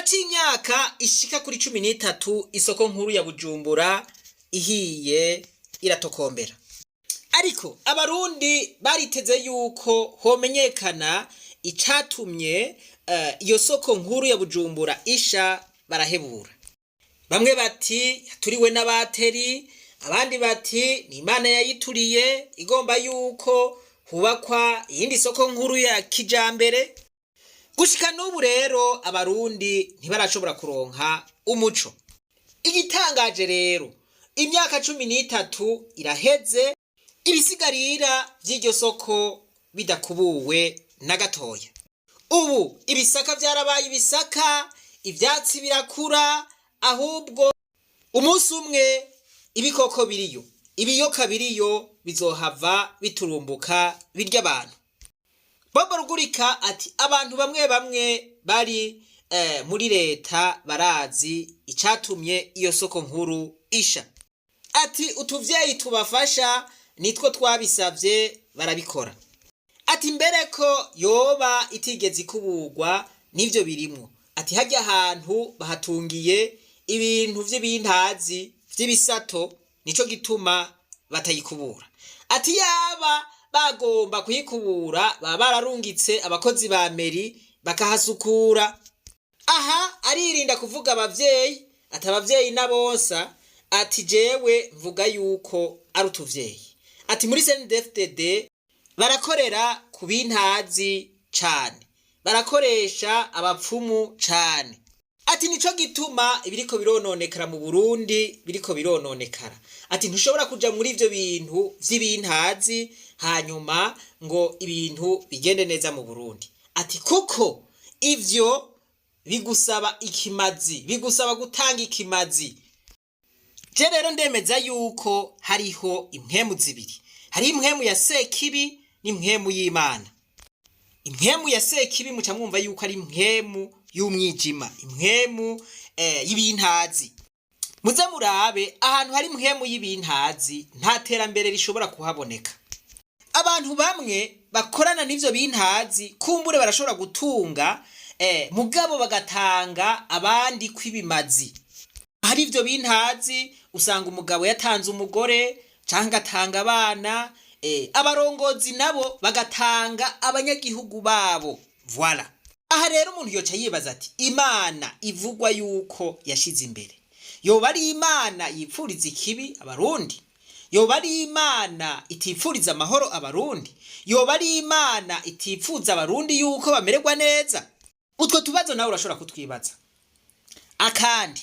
Haraca imyaka ishika kuri 13 isoko nkuru ya Bujumbura ihiye iratokombera. Ariko Abarundi bariteze yuko homenyekana icatumye iyo soko nkuru ya Bujumbura isha, barahebura. Bamwe bati yaturiwe n'abateri, abandi bati ni Imana yayituriye igomba yuko hubakwa iyindi soko nkuru ya kijambere. Gushika n'ubu rero Abarundi ntibarashobora kuronka umuco. Igitangaje rero, imyaka 13 iraheze ibisigarira vy'iryo soko bidakubuwe na gatoya. Ubu ibisaka vyarabaye ibisaka, ivyatsi birakura, ahubwo umunsi umwe ibikoko biriyo, ibiyoka biriyo bizohava biturumbuka birya abantu. Bobo Rugurika ati abantu bamwe bamwe bari muri leta barazi icatumye iyo soko nkuru isha. Ati utuvyeyi tubafasha nitwo twabisavye barabikora. Ati mbere ko yoba itigeze ikubugwa n'ivyo birimwo. Ati harya ahantu bahatungiye ibintu vy'ibintazi vy'ibisato, nico gituma batayikubura. Ati yaba bagomba kuyikubura baba bararungitse abakozi ba mairie bakahasukura. Aha aririnda kuvuga abavyeyi, ati abavyeyi n'abonsa, ati jewe mvuga yuko ari utuvyeyi. Ati muri CNDD-FDD barakorera ku bintazi cane, barakoresha abapfumu cane. Ati nico gituma ibiriko birononekara mu Burundi biriko birononekara. Ati ntushobora kuja muri ivyo bintu vy'ibintazi hanyuma ngo ibintu bigende neza mu Burundi. Ati kuko ivyo bigusaba ikimazi, bigusaba gutanga ikimazi. Je rero ndemeza yuko hariho impwemu zibiri: hariho impwemu ya Sekibi n'impwemu y'Imana. Impwemu ya Sekibi muca mwumva yuko ari impwemu y'umwijima, impwemu y'ibintazi. Muze murabe ahantu hari impwemu y'ibintazi, nta terambere rishobora kuhaboneka. Abantu bamwe bakorana n'ivyo bintazi kumbure barashobora gutunga, mugabo bagatanga abandi kw'ibimazi. Hari ivyo bintazi usanga umugabo yatanze umugore canke agatanga abana, abarongozi nabo bagatanga abanyagihugu babo. Voilà. Aha rero umuntu yoca yibaza ati Imana ivugwa yuko yashize imbere, yoba ari Imana yipfuriza ikibi Abarundi? Yoba ari Imana itifuriza amahoro Abarundi? Yoba ari Imana itipfuza Abarundi yuko bamererwa neza? Utwo tubazo nawe urashobora kutwibaza. Akandi,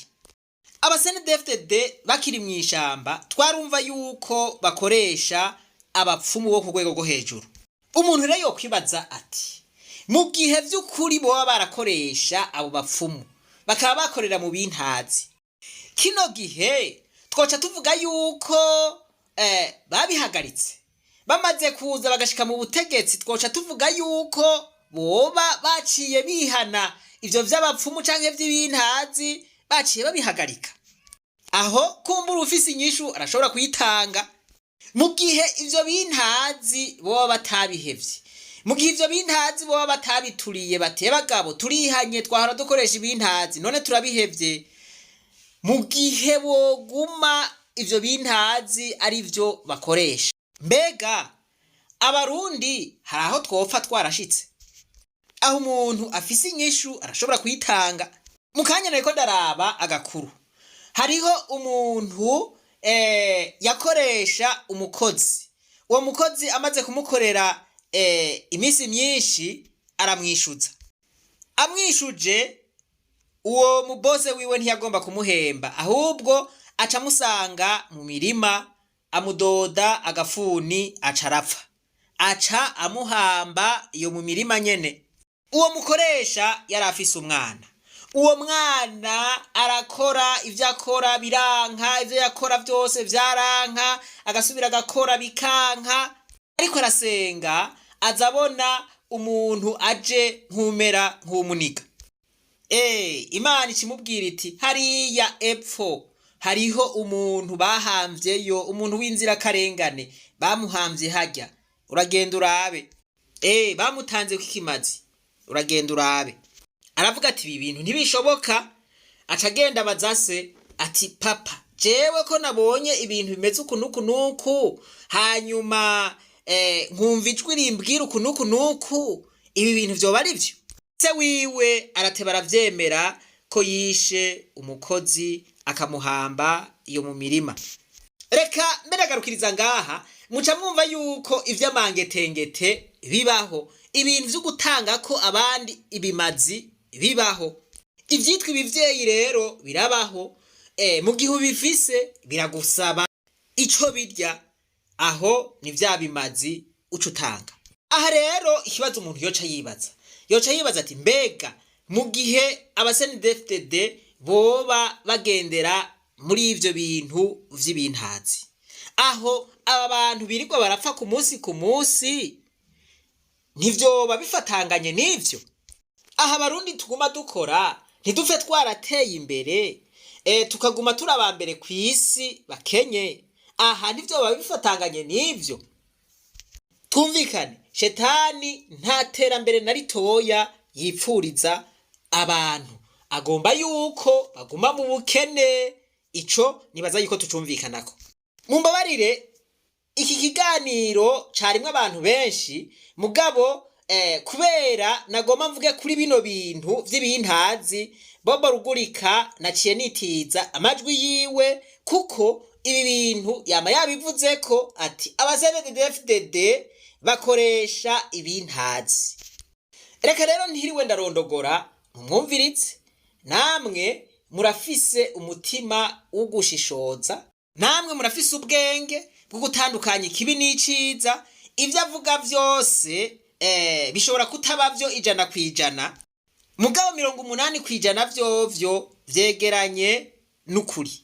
aba CNDD-FDD bakiri mu ishamba twarumva yuko bakoresha abapfumu bo ku rwego rwo hejuru. Umuntu rero yokwibaza ati mu gihe vy'ukuri boba barakoresha abo bapfumu, bakaba bakorera mu bintazi, kino gihe twoca tuvuga yuko babihagaritse? Bamaze kuza bagashika mu butegetsi, twoca tuvuga yuko boba baciye bihana ivyo vy'abapfumu canke vy'ibintazi, baciye babihagarika? Aho kumbura ufise inyishu arashobora kuyitanga. Mu gihe ivyo bintazi boba batabihevye, mu gihe ivyo bintazi boba batabituriye, bateye bagabo turihanye, twahora dukoresha ibintazi none turabihevye, mu gihe boguma ivyo bintazi ari vyo bakoresha, mbega Abarundi hari aho twopfa twarashitse? Aho umuntu afise inyishu arashobora kuyitanga. Mu kanya nariko ndaraba agakuru, hariho umuntu yakoresha umukozi. Uwo mukozi amaze kumukorera iminsi myinshi aramwishuza. Amwishuje, uwo mubose wiwe ntiyagomba kumuhemba, ahubwo aca amusanga mu mirima, amudoda agafuni, aca arapfa, aca amuhamba iyo mu mirima nyene. Uwo mukoresha yari afise umwana. Uwo mwana arakora ivyo akora biranka, ivyo yakora vyose vyaranka, agasubira agakora bikanka. Ariko arasenga, aza abona umuntu aje nk'umera nk'umuniga. Imana ikimubwira iti hariya epfo hariho umuntu bahamvyeyo, umuntu w'inzirakarengane bamuhamvye harya, uragenda urabe. Bamutanze kikimazi, uragenda urabe. Aravuga ati ibi bintu ntibishoboka. Aca agenda abaza se ati papa, jewe ko nabonye ibintu bimeze uku n'uku n'uku, hanyuma nkumva ijwi rimbwira uku n'uku n'uku, ibi bintu vyoba ari vyo? Se wiwe arateba aravyemera ko yishe umukozi akamuhamba iyo mu mirima. Reka mbere agarukiriza ngaha, muca mwumva yuko ivy'amangetengete bibaho, ibintu vyo gutanga ko abandi ibimazi bibaho, ivyitwa ibivyeyi rero birabaho. Mu gihe ubifise biragusaba ico birya, aho ni vya bimazi uca utanga. Aha rero ikibazo umuntu yoca yibaza ati mbega mu gihe aba CNDD-FDD boba bagendera muri ivyo bintu vy'ibintazi, aho aba bantu birirwa barapfa ku munsi ku munsi, ntivyoba bifatanganye n'ivyo? Aha Abarundi tuguma dukora ntidupfe twarateye imbere, tukaguma turi aba mbere ku isi bakenye, aha ntivyoba bifatanganye n'ivyo? Twumvikane, shetani nta terambere na ritoya yipfuriza abantu, agomba yuko baguma mu bukene. Ico nibaza yuko tucumvikanako. Mumbabarire, iki kiganiro carimwo abantu benshi, mugabo kubera nagomba mvuge kuri bino bintu vy'ibintazi, Bobo Rugurika naciye nitiza amajwi yiwe, kuko ibi bintu yama yabivuzeko ati aba CNDD-FDD bakoresha ibintazi. Reka rero ntiriwe ndarondogora, mumwumvirize. Namwe murafise umutima wo gushishoza, namwe murafise ubwenge bwo gutandukanya ikibi n'iciza. Ivyo avuga vyose bishobora kutaba vyo 100%, mugabo 80% vyovyo vyegeranye n'ukuri.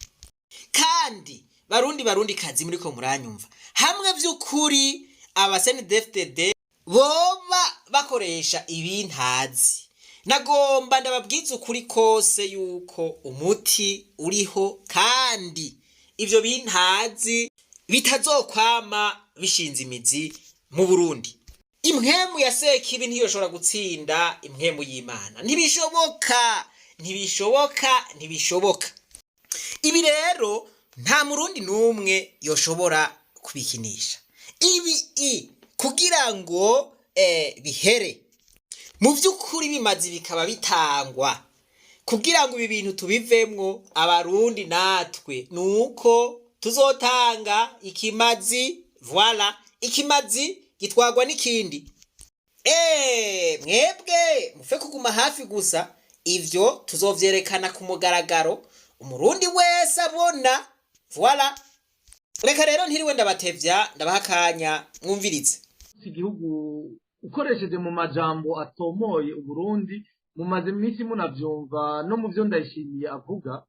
Kandi Barundi, Barundi kazi muriko muranyumva, hamwe vy'ukuri aba CNDD-FDD boba bakoresha ibintazi, nagomba ndababwiza ukuri kose yuko umuti uriho, kandi ivyo bintazi bitazokwama bishinze imizi mu Burundi. Impwemu ya sekibi ntiyoshobora gutsinda impwemu y'Imana, ntibishoboka, ntibishoboka, ntibishoboka. Ibi rero nta Murundi n'umwe yoshobora kubikinisha ibi i kugira ngo bihere. Mu by'ukuri bimaze bikaba bitangwa kugira ngo ibi bintu tubivemwo Abarundi natwe, nuko tuzotanga ikimazi. Voilà, ikimazi gitwarwa n'ikindi. Mwebwe mufe kuguma hafi gusa, ivyo tuzovyerekana ku mugaragaro, Umurundi wese abona. Voilà, reka rero ntiriwe ndabatevya, ndabaha akanya mwumvirize. Igihugu ukoresheje mu majambo atomoye, Uburundi mumaze iminsi munavyumva no mu vyo Ndayishimiye avuga,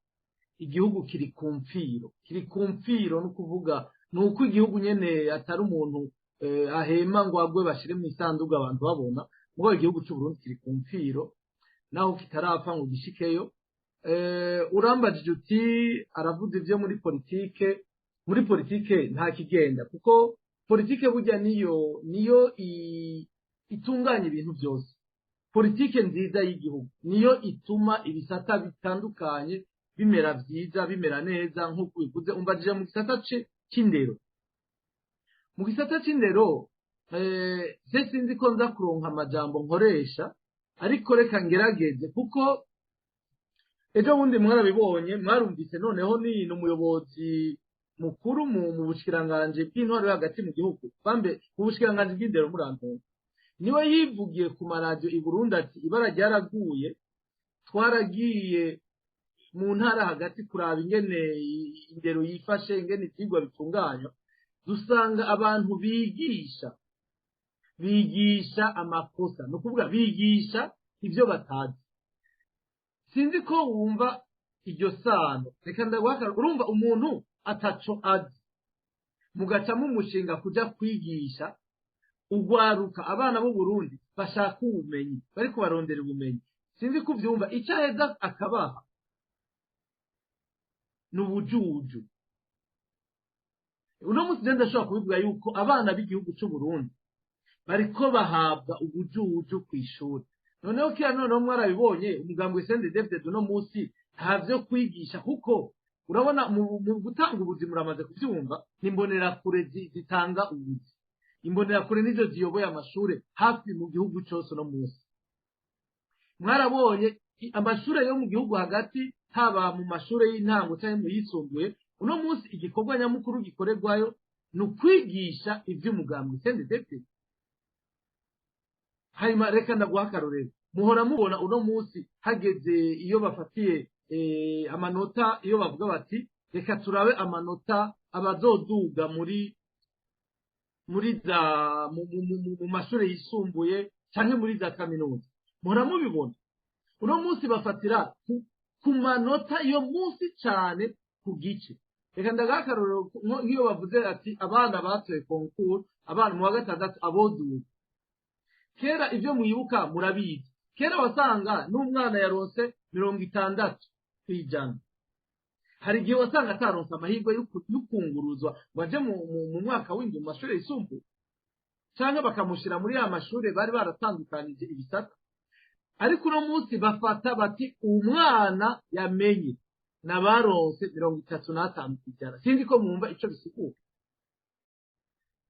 igihugu kiri ku mfiro, kiri ku mfiro. No kuvuga ni uko igihugu nyene atari umuntu ahema ngo agwe bashire mu isanduku abantu babona, ngo igihugu c'Uburundi kiri ku mfiro naho kitarapfa ngo gishikeyo. Urambajije uti aravuze ivyo muri politike. Muri politike nta kigenda, kuko politike burya niyo itunganya ibintu byose. Politike nziza y'igihugu niyo ituma ibisata bitandukanye bimera vyiza, bimera neza. Nk'uko bivuze, umbajije mu gisata c'indero. Mu gisata c'indero, je sinzi ko nza kuronka amajambo nkoresha, ariko reka ngerageze, kuko ejo bundi mwarabibonye, mwarumvise, noneho ni umuyobozi mukuru mu bushikiranganji bw'intwaro yo hagati mu gihugu, bambe mu bushikiranganji bw'indero, murantunga, niwe yivugiye ku maradiyo i Burundi ati ibara ryaraguye, twaragiye mu ntara hagati kuraba ingene indero yifashe, ingene ivyigwa bitunganywa, dusanga abantu bigisha amakosa, ni ukuvuga bigisha ivyo batazi. Sinzi ko wumva iryo sano. Reka ndaguha. Urumva umuntu ataco azi, mugacamo umushinga kuja kwigisha ugwaruka. Abana b'u Burundi bashaka ubumenyi, bariko barondera ubumenyi. Sinzi ko uvyumva. Icyo aheza akabaha ni ubujuju. Uno munsi rero ndashobora kubivuga yuko abana b'igihugu c'u Burundi bariko bahabwa ubujuju kw'ishuri. Noneho kira noneho mwarabibonye, umugambwe CNDD-FDD uno munsi nta vyo kwigisha, kuko urabona mu gutanga ubuzi, muramaze kuvyumva, ni imbonerakure zitanga ubuzi. Imbonerakure nizo ziyoboye amashure hafi mu gihugu cose uno munsi. Mwarabonye amashure yo mu gihugu hagati, haba mu mashure y'intango canke mu yisumbuye, uno munsi igikorwa nyamukuru gikorerwayo ni ukwigisha ivy'umugambwe CNDD-FDD. Hanyuma reka ndaguha akarorero. Muhora mubona uno munsi hageze iyo bafatiye amanota, iyo bavuga bati reka turabe amanota abazoduga muri za mu mashure yisumbuye canke muri za kaminuza, muhora mubibona uno munsi bafatira ku manota yo munsi cane ku gice. Reka ndaguha akarorero, nk'iyo bavuze ati abana batoye concours, abana mu wa gatandatu aboduga. Kera ibyo mwibuka murabizi, kera wasanga n'umwana yaronse 60%, hari igihe wasanga ataronse amahirwe yo kunguruzwa ngo aje mu mwaka w'indwi mu mashuri yisumbuye, cyangwa bakamushyira muri ya mashuri bari baratandukanije ibisata. Ariko uno munsi bafata bati umwana yamenye n'abaronse 35%. Sinzi ko mwumva ico bisigura.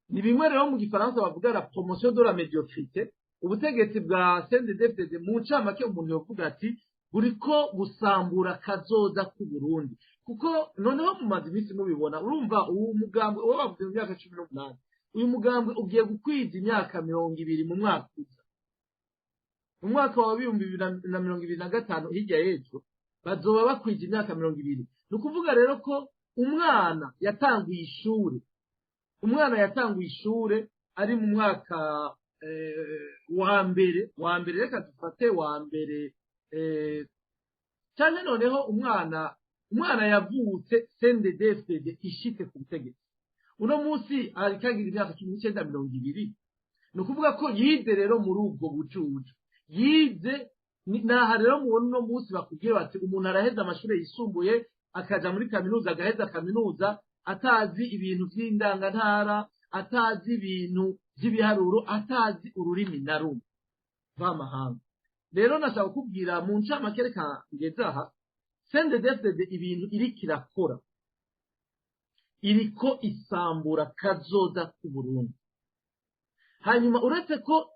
Ni bimwe rero mu gifaransa bavuga la promotion de la médiocrité. Ubutegetsi bwa CNDD-FDD, mu ncamake umuntu yovuga ati buriko gusambura kazoza k'u Burundi, kuko noneho mumaze iminsi mubibona. Urumva uwo mugambwe uwo bavuze mu myaka 18, uyu mugambwe ugiye gukwiza imyaka 20 mu mwaka uza, mu mwaka wa 2025, hirya y'ejo bazoba bakwije imyaka 20. Ni ukuvuga rero ko umwana yatanguye ishure, umwana yatanguye ishure ari mu mwaka wa mbere, reka dufate wa mbere, cyane noneho umwana yavutse CNDD-FDD ishitse ku butegetsi, uno munsi ariko agira imyaka 19, 20. Ni ukuvuga ko yize rero muri ubwo bujuju yize. Naha rero mubona uno munsi bakubwira bati umuntu araheza amashuri yisumbuye akaja muri kaminuza, agaheza kaminuza atazi ibintu vy'indangantara, atazi ibintu vy'ibiharuro, atazi ururimi na rumwe mvamahanga. Rero nashaka kukubwira mu ncamake, reka ngeze aha, CNDD-FDD ibintu iriko irakora, iriko isambura kazoza k'Uburundi. Hanyuma uretse ko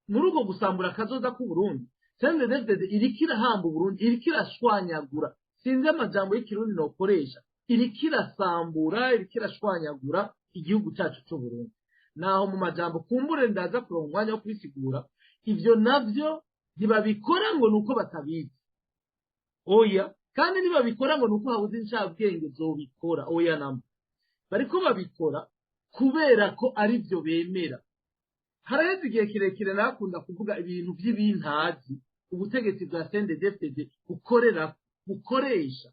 muri ubwo gusambura kazoza k'Uburundi, CNDD-FDD iriko irahamba Uburundi, iriko irashwanyagura, sinzi amajambo y'ikirundi nokoresha, iriko irasambura, iriko irashwanyagura igihugu cacu c'Uburundi. Naho mu majambo kumbure ndaza kuronka umwanya wo kubisigura. Ivyo navyo ntibabikora ngo nuko batabizi, oya. Kandi ntibabikora ngo nuko habuze incabwenge zobikora, oya namba. Bariko babikora kubera ko arivyo bemera. Haraheze igihe kirekire nakunda kuvuga ibintu vy'ibintazi ubutegetsi bwa CNDD-FDD bukorera, bukoresha.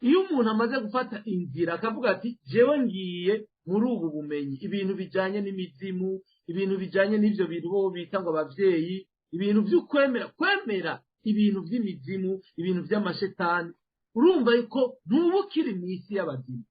Iyo umuntu amaze gufata inzira akavuga ati jewe ngiye muri ubu bumenyi, ibintu bijanye n'imizimu, ibintu bijanye n'ivyo bintu bo bita ngo abavyeyi, ibintu vy'ukwemera, kwemera ibintu vy'imizimu, ibintu vy'amashetani, urumva yuko ntuba ukiri mw'isi y'abazima.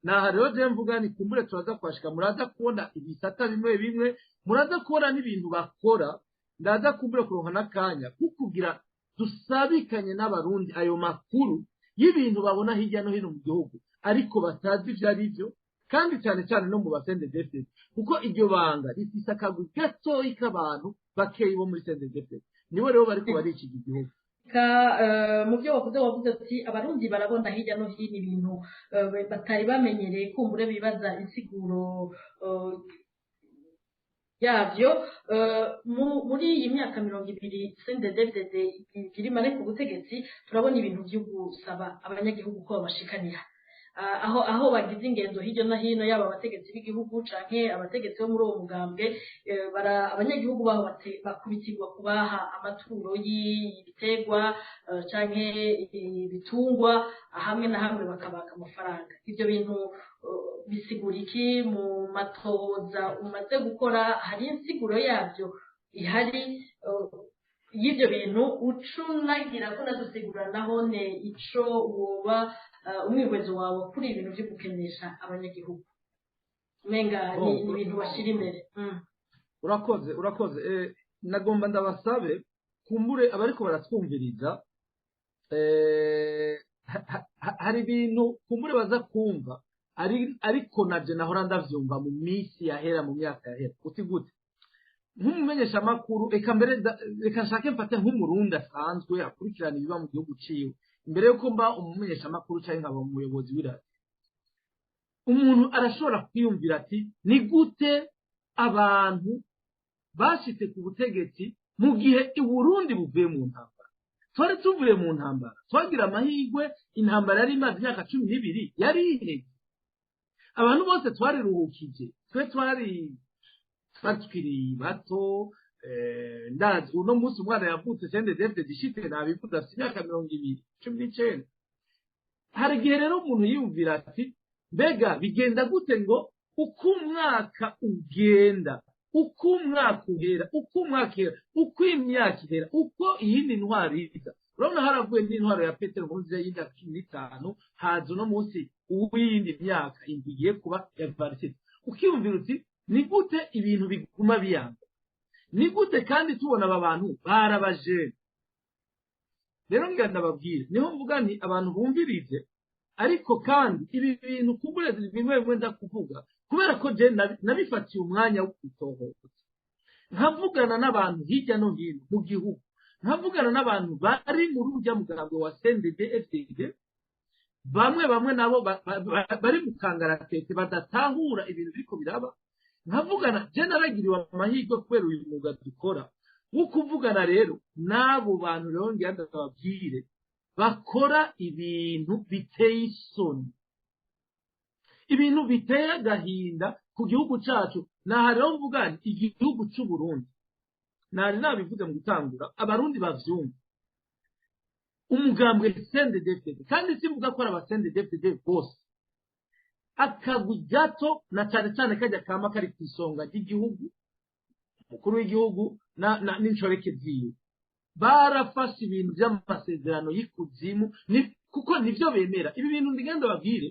Naha rero je mvuga ni kumbure turaza kuhashika, muraza kubona ibisata bimwe bimwe, muraza kubona n'ibintu bakora. Ndaza kumbure kuronka n'akanya kukugira dusabikanye n'abarundi ayo makuru y'ibintu babona hirya no hino mu gihugu ariko batazi ivyo ari byo, kandi cyane cyane no mu ba CNDD-FDD, kuko iryo banga rifise akagwi gatoyi k'abantu bakeyi bo muri CNDD-FDD, nibo rero bariko bariciga igihugu. Ka mu byo wavuze, wavuze ati abarundi barabona hirya no hino ibintu batari bamenyereye, kumbure bibaza insiguro yavyo. Muri iyi myaka 20 CNDD-FDD igira imare ku butegetsi, turabona ibintu vyo gusaba abanyagihugu ko babashikanira aho bagize ingendo hirya no hino, yaba abategetsi b'igihugu canke abategetsi bo muri uwo mugambwe, abanyagihugu baho bakubitirwa kubaha amaturo y'ibiterwa canke ibitungwa, hamwe na hamwe bakabaka amafaranga. Ivyo bintu bisigura iki? Mu matohoza umaze gukora, hari insiguro yabyo ihari y'ibyo bintu? Ucunagira ko nadusigura nahone ico woba umwihwezo wawe kuri ibintu vyo gukenesha abanyagihugu, umenga ni ibintu bashira imbere. Urakoze, urakoze. Nagomba ndabasabe. Kumbure abariko baratwumviriza, hari ibintu kumbure baza kumva, ariko naje nahora ndavyumva mu minsi yahera, mu myaka yahera. Uti gute? Nk'umumenyeshamakuru, reka mbere reka nshake mfate nk'umurundi asanzwe akurikirana ibiba mu gihugu ciwe, imbere yuko mba umumenyeshamakuru canke nkaba umuyobozi w'iradiyo, umuntu arashobora kwiyumvira ati: ni gute abantu bashitse ku butegetsi mu gihe Uburundi buvuye mu ntambara? Twari tuvuye mu ntambara, twagira amahirwe, intambara yari imaze imyaka 12 yari iheze, abantu bose twariruhukije. Twe twari tukiri bato. Ndazi uno munsi umwana yavutse CNDD-FDD ishitse, nabivuze, afite imyaka 20, 19. Hari igihe rero umuntu yiyumvira ati: mbega bigenda gute ngo uko umwaka ugenda, uko umwaka uhera, uko umwaka uhera, uko imyaka ihera, uko iyindi ntwaro iza? Urabona haravuye n'intwaro ya Petero Nkurunziza y'imyaka 15, haza uno munsi uw'iyindi myaka 7 igiye kuba ya Varisito. Ukiyumvira uti: ni gute ibintu biguma biyanga? Ni gute kandi tubona aba bantu barabajene? Rero ngira ndababwire, niho mvuga nti abantu bumvirize, ariko kandi ibi bintu kumbure bimwe bimwe ndakuvuga kubera ko je nabifatiye umwanya wo kwitohoza, nkavugana n'abantu hirya no hino mu gihugu, nkavugana n'abantu bari muri urya mugambwe wa CNDD FDD, bamwe bamwe nabo bari mu kangaratete, badatahura ibintu biriko biraba. Nkavugana, je naragiriwe amahirwe kubera uyu mwuga dukora wo kuvugana rero n'abo bantu. Rero ngira ndababwire, bakora ibintu biteye isoni, ibintu biteye agahinda ku gihugu cacu. Naha rero mvuga nti igihugu c'u Burundi, nari nabivuze mu gutangura, abarundi bavyumva, umugambwe CNDD-FDD, kandi simvuga ko ari aba CNDD-FDD bose, akagwi gato na cane cane kajya kama kari ku isonga ry'igihugu, umukuru w'igihugu n'inshoreke ziwe, barafashe ibintu by'amasezerano y'ikuzimu, kuko nivyo bemera. Ibi bintu ndigenda babwire,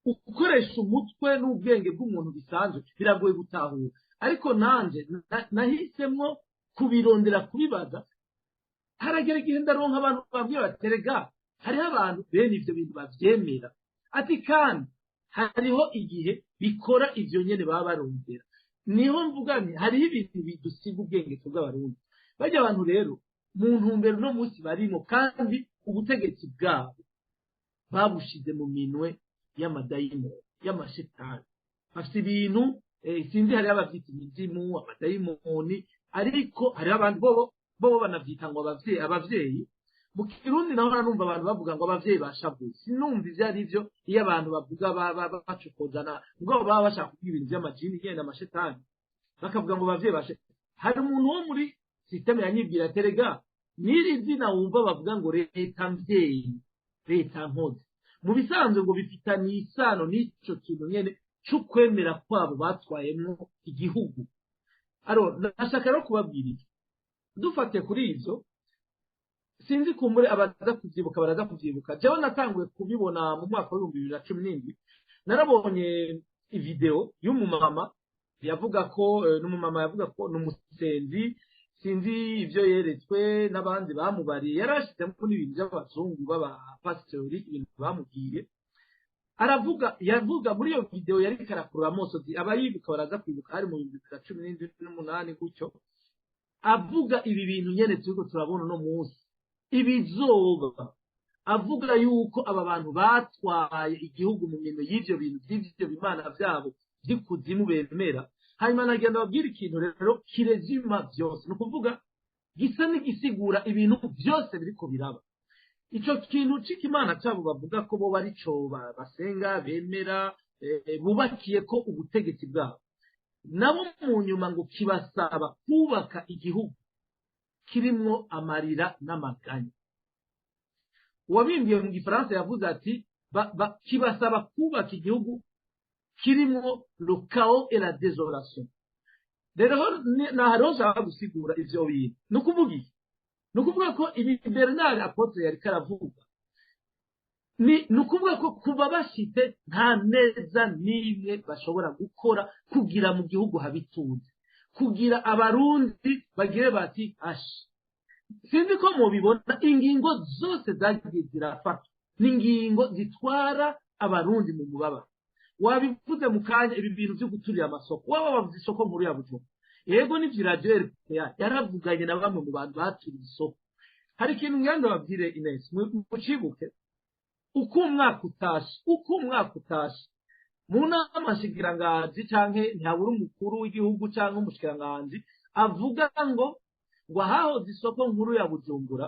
ukoresha umutwe n'ubwenge bw'umuntu bisanzwe biragoye gutahura, ariko nanje nahisemwo kubirondera, kubibaza. Haragera igihe ndaronka abantu babwira baterega hariho abantu bene ivyo bintu bavyemera, ati kandi hariho igihe bikora ivyo nyene baba barondera. Niho mvuga nti hariho ibintu bidusiga ubwenge twebwe. Bajya abantu rero mu ntumbero no munsi barimo, kandi ubutegetsi bwabo babushize mu minwe y'amadayimoni, y'amashetani. Bafite ibintu, sinzi, hariho abavyita imizimu, amadayimoni, ariko hariho abandi bobo banavyita ngo abavyeyi. Mu Kirundi naho numva abantu bavuga ngo abavyeyi bashavuye, sinumva ivyo ari vyo. Iyo abantu bavuga bacokozana, ubwo baba bashaka kuvuga ibintu vy'amajini nyene, amashetani, bakavuga ngo abavyeyi bashe. Hari umuntu wo muri système yanyibwira: terega n'iri zina wumva bavuga ngo leta mvyeyi, leta nkozi, mu bisanzwe ngo bifitaniye isano n'ico kintu nyene c'ukwemera kwabo batwayemwo igihugu. Aro nashaka rero kubabwira iki dufate kuri ivyo. Sinzi, kumbure abaza kuvyibuka baraza kuvyibuka. Jewe natanguye kubibona mu mwaka w'2017. Narabonye ivideo y'umumama yavuga ko, n'umumama yavuga ko n'umusenzi, sinzi ivyo yeretswe n'abandi bamubariye, yarashizemo n'ibintu by'abazungu b'abapasitori, ibintu bamubwiye. Aravuga, yavuga muri iyo video yariko arakurura amosozi. Abayibuka baraza kwibuka, hari mu 2017 n'umunani gutyo, avuga ibi bintu nyene turiko turabona uno munsi ibizoba, avuga yuko aba bantu batwaye igihugu mu minwe y'ivyo bintu vy'ivyo bimana vyabo vy'ikuzimu bemera. Hanyuma nagenda babwira ikintu rero kirezima vyose, ni ukuvuga gisa n'igisigura ibintu byose biriko biraba. Ico kintu c'ikimana cabo bavuga ko bo barico basenga, bemera, bubakiye ko ubutegetsi bwabo, nabo mu nyuma ngo kibasaba kubaka igihugu kirimwo amarira n'amaganya. Uwabimbwiye mu Gifaransa yavuze ati kibasaba kubaka igihugu kirimwo le chaos et la désolation. Rero naha rero nshaka gusigura ivyo bintu. Ni ukuvuga iki? Ni ukuvuga ko ibi Bernard Apotre yariko aravuga, ni ukuvuga ko kuva bashitse nta neza n'imwe bashobora gukora kugira mu gihugu habitunze, kugira abarundi bagire bati ashi. Sinzi ko mubibona, ingingo zose zagiye zirafatwa ni ingingo zitwara Abarundi mu mubabaro. Wabivuze mu kanya, ibi bintu byo guturira amasoko, waba wavuze isoko nkuru ya Bujumbura. Yego, n'ivyo radiyo RPA yaravuganye na bamwe mu bantu baturiye isoko. Hari ikintu ngenda babwire, Ines, mucibuke: uko umwaka utashe, mu nama nshikiranganji canke ntihabura umukuru w'igihugu canke umushikiranganji avuga ngo ahahoze isoko nkuru ya Bujumbura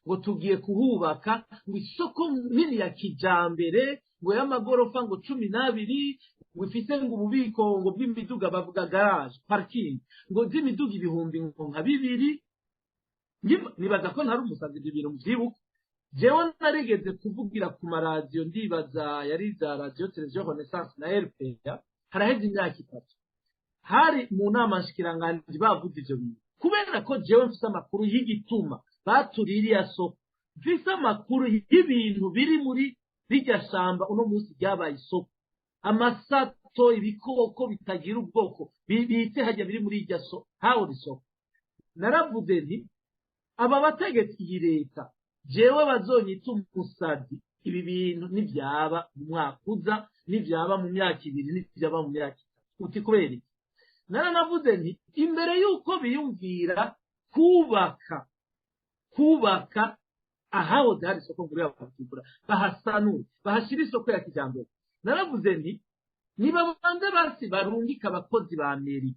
ngo tugiye kuhubaka ngo isoko nini ya kijambere, ngo y'amagorofa ngo 12, ngo ifise ngo ububiko ngo bw'imiduga, bavuga garage, parking, ngo z'imiduga ibihumbi ngo nka 2000. Nibaza ko ntari umusazi, ibyo bintu muvyibuka. Jewe narigeze kuvugira ku maradiyo, ndibaza yari za radiyo televiziyo Renaissance na RPA, haraheze imyaka 3, hari mu nama nshikiranganji bavuze ivyo bintu. Kubera ko jewe mfise amakuru y'igituma baturiye iriya soko, mfise amakuru y'ibintu biri muri rirya shamba uno munsi ryabaye isoko, amasato, ibikoko bitagira ubwoko bibitse hajya biri muri irya soko hawe isoko, naravuze nti: "Aba bategetsi, iyi leta, jewe bazonyita umusazi, ibi bintu nivyaba mu mwaka uza, nivyaba mu myaka 2, nivyaba mu myaka 3." Uti kubera iki? Naranavuze nti imbere y'uko biyumvira kubaka ahahoze hari isoko nkuru ya Bujumbura, bahasanure, bahashyire isoko ya kijambere, naravuze nti nibabanze basi barungike abakozi ba mairie,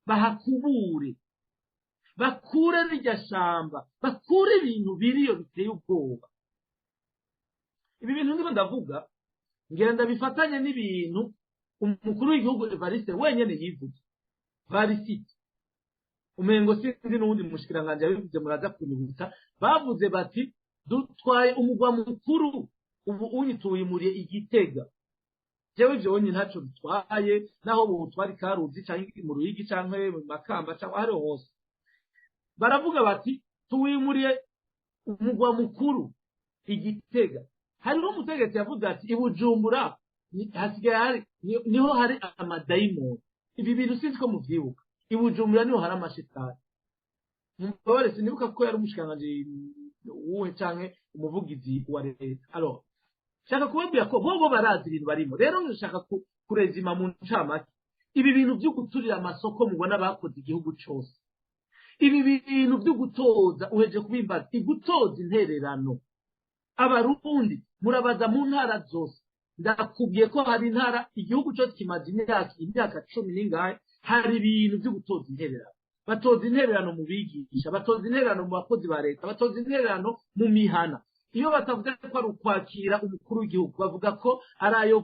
bahakubure, bakure rirya shamba, bakure ibintu biriyo biteye ubwoba. Ibi bintu ndimo ndavuga ngenda bifatanye n'ibintu umukuru w'igihugu Evariste wenyene yivuze varisite, umengo sinzi n'uwundi mushikiranganji yabivuze, muraza kunyibutsa. Bavuze bati: "Dutwaye umugwa mukuru, ubu unyituyimuriye Igitega." Jewe ivyo wonye ntaco bitwaye, naho butwara Ikaruzi canke mu Ruyigi canke mu Makamba canke ahariho hose. Baravuga bati: "Tuwimuriye umugwa mukuru Igitega." Hariho umutegetsi yavuze ati: "Ibujumbura hasigaye hari niho hari amadayimoni." Ibi bintu sinzi ko muvyibuka. Ibujumbura niho hari amashitani. Mumbabarire, sinibuka ko yari umushikiranganji wuhe canke umuvugizi wa leta. Alors, shaka kubabwira ko bobo barazi ibintu barimo. Rero nshaka kurezima mu ncamake ibi bintu vyo guturira amasoko mubona bakoze igihugu cose, ibi bintu vyo gutoza, uheje kubimbaza, igutoza intererano. Abarundi murabaza mu ntara zose, ndakubwiye ko hari intara, igihugu cyose kimaze imyaka 10 n'ingahe, hari ibintu vyo gutoza intererano. Batoza intererano mu bigisha, batoza intererano mu bakozi ba leta, batoza intererano mu mihana. Iyo batavuze ko ari ukwakira umukuru w'igihugu, bavuga ko ari ayo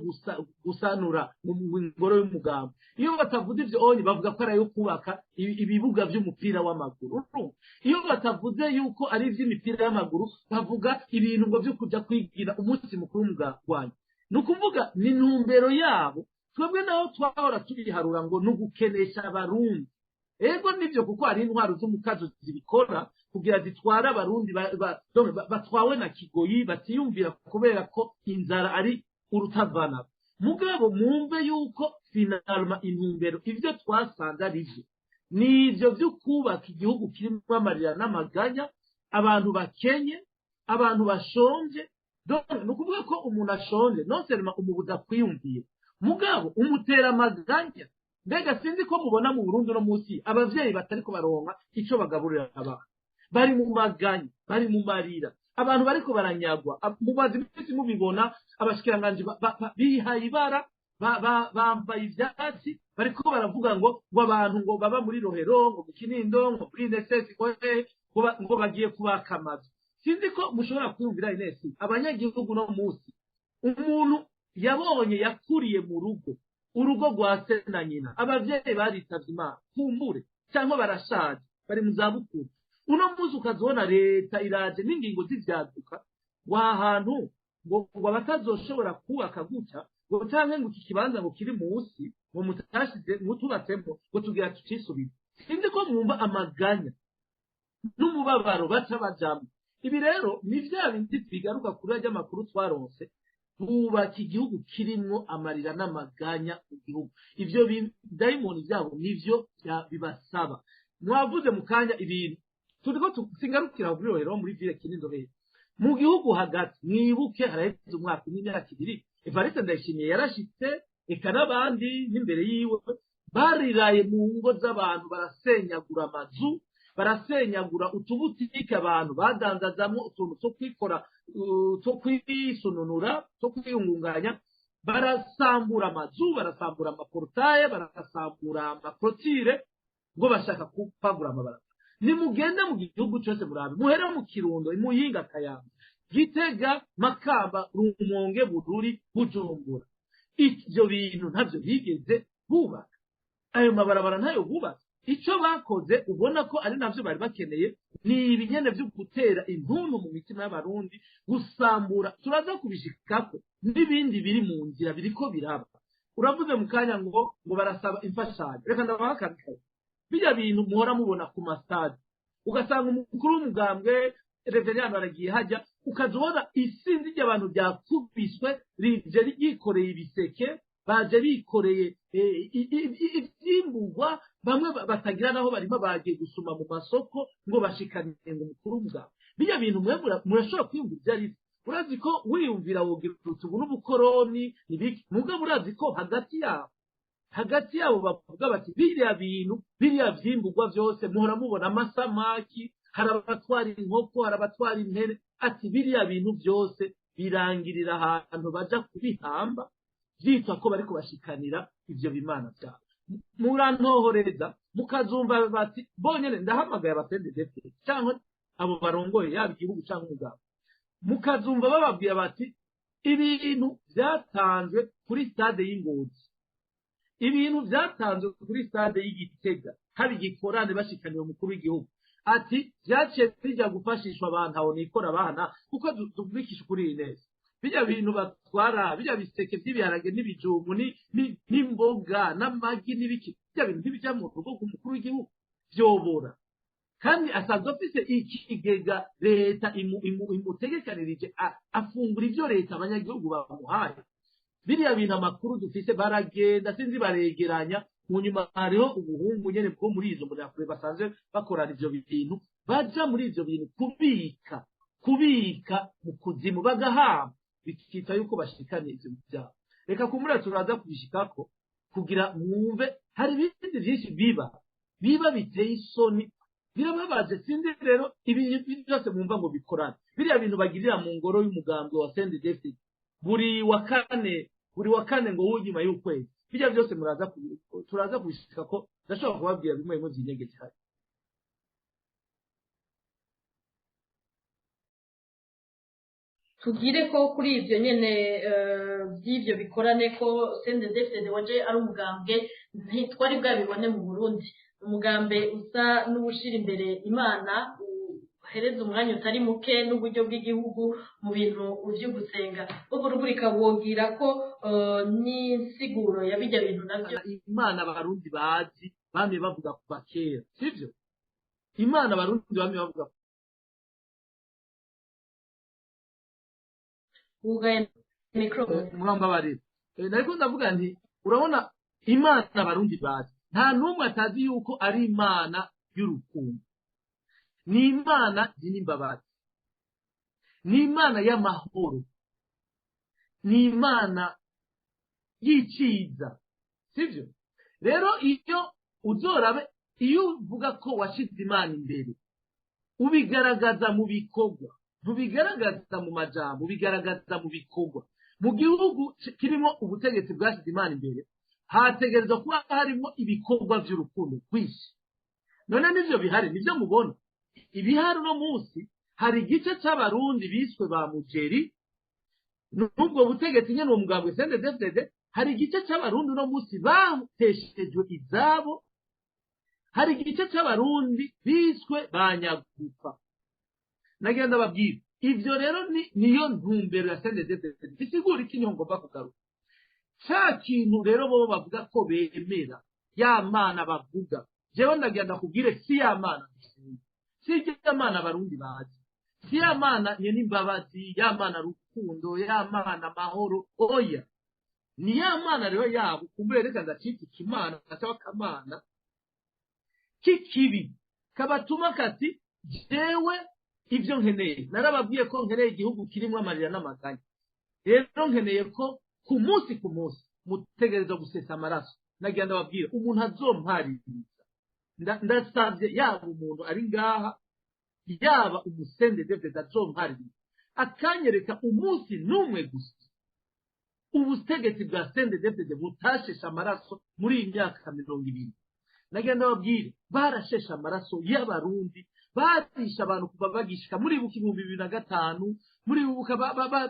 gusanura mu ngoro y'umugambi. Iyo batavuze ivyo onye, bavuga ko ari ayo kubaka ibibuga vy'umupira w'amaguru. Iyo batavuze yuko ari ivy'imipira y'amaguru, bavuga ibintu ngo vyo kuja kwigira umunsi mukuru w'umugwanyi. Ni ukuvuga ni intumbero yabo. Twebwe naho twahora tubiharura ngo ni ugukenesha Abarundi. Ego nivyo, kuko hari intwaro z'umukazo zibikora kugira zitware Abarundi batwawe na kigoyi, batiyumvira, kubera ko inzara ari urutavana. Mugabo mwumve yuko finalement intumbero, ivyo twasanze ari vyo, ni ivyo vyo kubaka igihugu kirimo amarira n'amaganya, abantu bakenye, abantu bashonje. Ni ukuvuga ko umuntu ashonje, non seulement umubuza kwiyumvira, mugabo umutera amaganya. Mbega sinzi ko mubona mu Burundi uno munsi abavyeyi batariko baronka ico bagaburira abana, bari mu maganya, bari mu marira, abantu bariko baranyagwa. Mumaze iminsi mubibona, abashikiranganji bihaye ibara, bambaye ivyatsi, bariko baravuga ngo abantu ngo baba muri Rohero, ngo mu Kinindo, ngo muri Nesesi, ngo hehe, ngo bagiye kubaka amazu. Sinzi ko mushobora kwiyumvira, Inesi, abanyagihugu no munsi umuntu yabonye yakuriye mu rugo, urugo rwa se na nyina, abavyeyi baritavye Imana kumbure cyangwa barashaje, bari mu zabukuru. Uno munsi ukazibona leta iraje n'ingingo z'ivyaduka wa hantu ngo abatazoshobora kubaka gutya, ngo canke ngo iki kibanza ngo kiri munsi ngo mutashize mutubatsemo, ngo tugira tucisubize. Sinzi ko mwumva amaganya n'umubabaro baca bajamwo. Ibi rero ni vya bindi bigaruka kuri arya makuru twaronse: bubaka igihugu kirimwo amarira n'amaganya mu gihugu. Ivyo dayimoni vyabo nivyo bibasaba. Mwavuze mu kanya ibintu Turiko singarukira kuri Rohero muri ville Kinindo he, mu gihugu hagati. Mwibuke haraheze umwaka n'imyaka 2, Evariste Ndayishimiye yarashitse, eka n'abandi n'imbere yiwe, bariraye mu ngo z'abantu, barasenyagura amazu, barasenyagura utubutike abantu badandazamwo utuntu two kwikora, two kwisununura, two kwiyungunganya. Barasambura amazu, barasambura amaportaye, barasambura amaklotire, ngo bashaka kupagura amabarabara. Nimugende mu gihugu cyose murabe, muhere mu Kirundo, Muyinga, Kayanza, Gitega, Makamba, Rumonge, Bururi, Bujumbura, ivyo bintu ntavyo bigeze bubaka, ayo mabarabara ntayo bubaka. Icyo bakoze ubona ko ari navyo bari bakeneye ni ibinyene vyo gutera intuntu mu mitima y'Abarundi, gusambura. Turaza kubishikako n'ibindi biri mu nzira biriko biraba. Uravuze mu kanya ngo barasaba imfashanyo. Reka ndabaha akandi. Bijya bintu muhora mubona ku masitade, ugasanga umukuru w'umugambwe reveriyani aragiye hajya, ukaza ubona isinzi ry'abantu ryakubiswe, rije ryikoreye ibiseke, baje bikoreye ivyimburwa, bamwe batagira naho barimo, bagiye gusuma mu masoko ngo bashikanire ngo umukuru w'umugambwe. Bijya bintu mwe murashobora kwiyumvira ibyo ari byo. Urazi ko wiyumvira wogira uti ubu n'ubukoroni nibiki, mugabo urazi ko hagati yabo bavuga bati biriya bintu, biriya vyimburwa vyose muhora mubona, amasamaki, hari abatwara inkoko, hari abatwara impene, ati biriya bintu byose birangirira ahantu baja kubihamba, vyitwa ko bariko bashikanira ivyo bimana vyabo. Murantohoreza mukazumva bati bonyene ndahamagaye abasendedefite cyangwa abo barongoye, yaba igihugu cyangwa umugabo, mukazumva bababwira bati ibintu byatanzwe kuri stade y'Ingozi, ibintu byatanzwe kuri stade y'Igitega, hari igikorane bashikaniye umukuru w'igihugu, ati byaciye bijya gufashishwa abantu aho nikora abana. Kuko tuvugisha ukuri iyi neza, bijya bintu batwara, bijya biseke by'ibiharage n'ibijumbu n'imboga n'amagi n'ibiki, bijya bintu ntibijya mu rugo rw'umukuru w'igihugu, byobora. Kandi asanzwe afise ikigega leta imutegekanirije, afungura ibyo leta abanyagihugu bamuhaye. Biriya bintu amakuru dufise, baragenda sinzi baregeranya, mu nyuma hariho ubuhungu nyene bwo muri izo mbonerakure basanzwe bakorana ivyo bintu, baja muri ivyo bintu kubika mu kuzimu, bagahamba, bikita yuko bashikanye ivyo byabo. Reka kumura turaza kubishikako kugira mwumve. Hari ibindi byinshi biba biteye isoni, birababaje. Sinzi rero ibi byose mwumva ngo bikorane, biriya bintu bagirira mu ngoro y'umugambi wa CNDD-FDD buri wa kane ngo w'inyuma y'ukwezi, bijya byose muraza turaza kubishika ko ndashobora kubabwira bimwe bimwe vyinyegeje hari. Tugire ko kuri ibyo nyene, by'ibyo bikorane, ko CNDD-FDD waje ari umugambwe ntitwari bwabibone mu Burundi, umugambe usa n'uwushira imbere Imana, uhereza umwanya utari muke n'uburyo bw'igihugu mu bintu vyo gusenga. Ubwo rugurika wogira ko n'insiguro ya bijya bintu navyo. Imana Abarundi bazi bamye bavuga kuva kera, sivyo? Imana Abarundi bamye bavuga Wugaye micro. Murambabarira. Nariko ndavuga nti urabona Imana Abarundi bazi, nta n'umwe atazi yuko ari Imana y'urukundo, ni Imana y'imbabazi, ni Imana y'amahoro, ni Imana y'iciza, sivyo? Rero iyo uzorabe, iyo uvuga ko washize Imana imbere, ubigaragaza mu bikorwa, ntubigaragaza mu majambo, ubigaragaza mu bikorwa. Mu gihugu kirimo ubutegetsi bwashyize Imana imbere, hategerezwa kuba harimo ibikorwa by'urukundo rwinshi. None nivyo bihari? Nivyo mubona ibihari uno munsi? Hari igice c'Abarundi biswe ba mugeri n'ubwo butegetsi nyene, uwo mugambwe CNDD-FDD. Hari igice c'Abarundi uno munsi bateshejwe izabo, hari igice c'Abarundi biswe ba nyagufa. Nagenda babwira ivyo rero ni niyo ntumbero ya CNDD-FDD. Bisigura iki? Niho ngomba kugaruka. Ca kintu rero bo bavuga ko bemera, ya Mana bavuga, jewe ndagenda kubwire, si ya Mana dusenga, si ya Mana Abarundi bazi, si ya Mana nyene imbabazi, ya Mana rukundo, ya Mana mahoro. Oya, ni ya Mana rero yabo. Kumbure reka ndacita ikimana cyangwa akamana k'ikibi kabatuma kati Jewe ivyo nkeneye, narababwiye ko nkeneye igihugu kirimwo amarira n'amaganya. Rero nkeneye ko ku munsi ku munsi mutegereza gusesa amaraso. Nagira ndababwira umuntu azompaririza, ndasavye yaba umuntu ari ngaha, yaba umuCNDD-FDD azompaririza akanyereka umunsi n'umwe gusa ubutegetsi bwa CNDD-FDD butasheshe amaraso muri iyi myaka 20. Nagira ndababwire, barasheshe amaraso y'Abarundi, barisha abantu kuva bagishika muri buka 2005, muri buka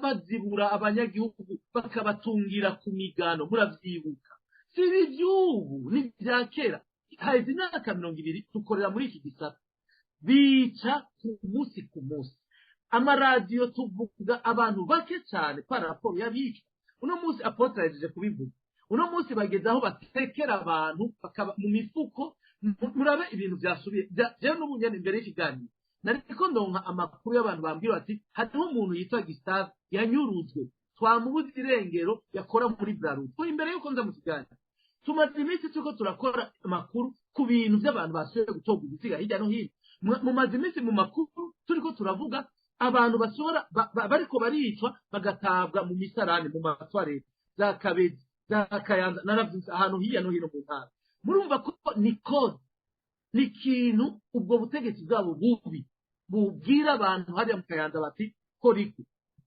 bazibura abanyagihugu bakabatungira ku migano, muravyibuka. Si ivy'ubu, ni ivya kera. Haheze imyaka 20 dukorera muri iki gisata, bica ku munsi ku munsi. Amaradiyo tuvuga abantu bake cyane par rapport y'abicwa. Uno munsi apôtre yahejeje kubivuga, uno munsi bageze aho batekera abantu bakaba mu mifuko. Murabe ibintu byasubiye. Jewe n'ubu nyene imbere y'ikiganiro nariko ndonka amakuru y'abantu bambwira bati hariho umuntu yitwa Gustave yanyuruzwe, twamubuze irengero, yakora muri Brarudi. Ko imbere yuko nza mu kiganiro tumaze iminsi turiko turakora amakuru ku bintu by'abantu basubiye gutorwa ibiziga hirya no hino. Mumaze iminsi mu makuru turiko turavuga abantu basohora bariko baricwa, bagatabwa mu misarani, mu matwarete za Kabezi, za Kayanza, naravyumvise ahantu hirya no hino mu ntara. Murumva ko ni code, ni ikintu ubwo butegetsi bwabo bubi bubwira abantu hariya mu Kayanza bati koriku,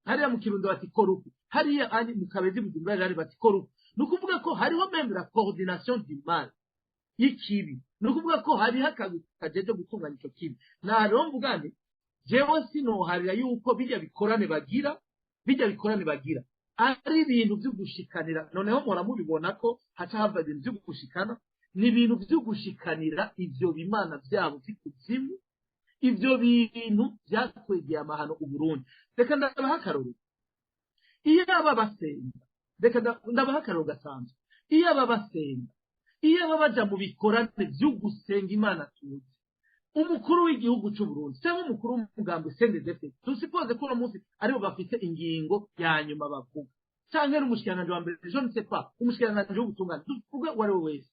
hariya mu Kirundo bati koruku, hariya ani mu Kabezi, Bujumbura rari bati koruku. Ni ukuvuga ko hariho même la coordination du mal, y'ikibi. Ni ukuvuga ko hariho akazi kajeje gutunganya ico kibi. Naha rero mvuga nti jewe sinoharira yuko bijya bikorane bagira ari ibintu vyo gushikanira. Noneho mpora mubibona ko haca hava ibintu vyo gushikana, ni ibintu vyo gushikanira ivyo bimana vyabo vy'ikuzimu, ivyo bintu vyakwegeye amahano Uburundi. Reka ndabaha akarorero. Iyo aba basenga, reka ndabaha akarorero gasanzwe. Iyo aba basenga, iyo aba baja mu bikorane vyo gusenga Imana tuzi, umukuru w'igihugu c'u Burundi cyangwa umukuru w'umugambi CNDD-FDD, dusuppose ko uno munsi aribo bafite ingingo ya nyuma bavuga, canke n'umushikiranganji wa mbere, je ne sais pas, umushikiranganji w'ubutungane, tuvuge uwo ari we wese,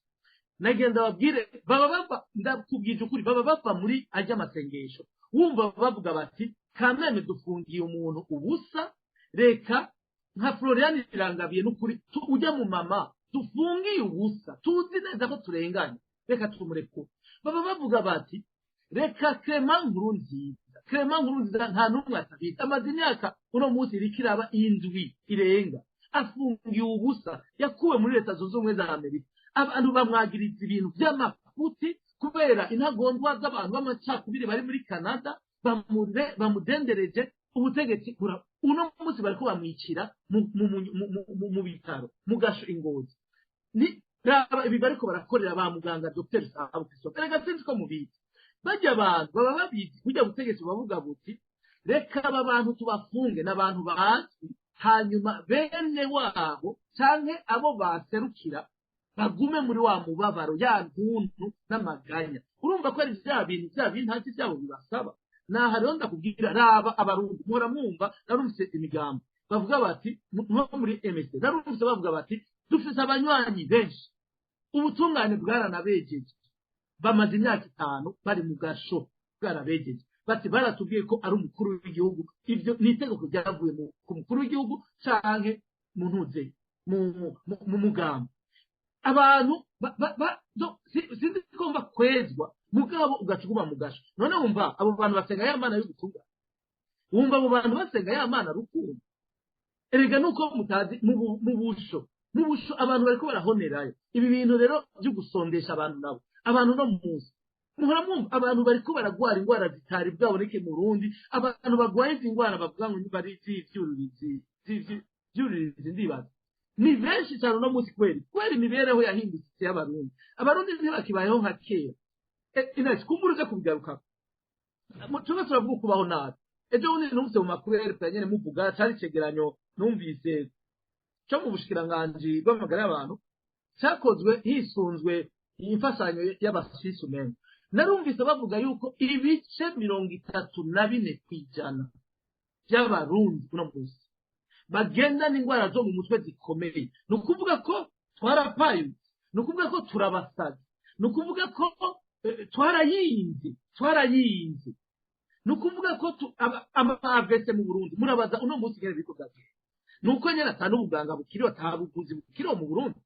nagenda babwire, baba bava, ndakubwije ukuri, baba bava muri ajya amasengesho wumva bavuga bati kameme dufungiye umuntu ubusa, reka nka Florian Irangabiye, n'ukuri ujya mu mama dufungiye ubusa, tuzi neza ko turenganye, reka tumurekure. Baba bavuga bati reka Clement Nkurunziza, Clement Nkurunziza nta n'umwe atabizi, amaze imyaka uno munsi iriko iraba 7 irenga afungiye ubusa, yakuwe muri Leta Zunze Ubumwe za Amerika, abantu bamwagiriza ibintu vy'amafuti kubera intagondwa z'abantu b'amacakubiri bari muri Canada bamudendereje ubutegetsi. Uno munsi bariko bamwicira mu bitaro, mu gasho ingozi. Ni raba ibi bariko barakorera ba muganga Dr Sahabu Christophe. Erega sinzi ko mubizi, bajya abantu baba babizi. Burya butegetsi bavuga buti reka aba bantu tubafunge, n'abantu bazwi, hanyuma bene wabo canke abo baserukira bagume muri wa mubabaro, ya ntuntu n'amaganya. Urumva ko ari vya bintu vya bintazi vyabo bibasaba. Naha rero ndakubwira, raba Abarundi muhora mwumva, narumvise imigambo bavuga bati nko muri MSD narumvise bavuga bati dufise abanywanyi benshi, ubutungane bwaranabejeje, bamaze imyaka 5 bari mu gasho, bwarabejeje. Bati baratubwiye ko ari umukuru w'igihugu, ivyo ni itegeko ryavuye ku mukuru w'igihugu canke mu ntuze mu mugambo. Abantu sinzi ko mva kwezwa mugabo ugaca uguma mu gasho. None wumva abo bantu basenga ya Mana y'ubutungane? Wumva abo bantu basenga ya Mana rukundo? Erega nuko mutazi, mu busho abantu bariko barahonerayo. Ibi bintu rero byo gusondesha abantu, nabo abantu no munsi muhora mwumva abantu bariko baragwara ingwara zitari bwaboneke mu Burundi. Abantu bagwaye izi ngwara bavuga ngo bari z'ivyuririzi, ndibaza ni benshi cyane uno munsi kweri imibereho yahindutse y'Abarundi. Abarundi ntibakibayeho nka kera. Ines, kumbura uze kubigarukako. Tube turavuga kubaho nabi. Ejo bundi numvise mu makuru ya RPA nyene muvuga, cari icegeranyo numvise co mu bushikiranganji bw'amagara y'abantu cakozwe hisunzwe imfashanyo y'Abaswisi umengo. Narumvise bavuga yuko ibice 34% by'Abarundi uno munsi bagendana indwara zo mu mutwe zikomeye. Ni ukuvuga ko twarapayutse, ni ukuvuga ko turabasazi, ni ukuvuga ko twarayinze, twarayinze. Ni ukuvuga ko ama AVC mu Burundi, murabaza uno munsi ngene biriko vyagenda, ni uko nyene ata n'ubuganga bukiriho, ata buvuzi bukiriho mu Burundi,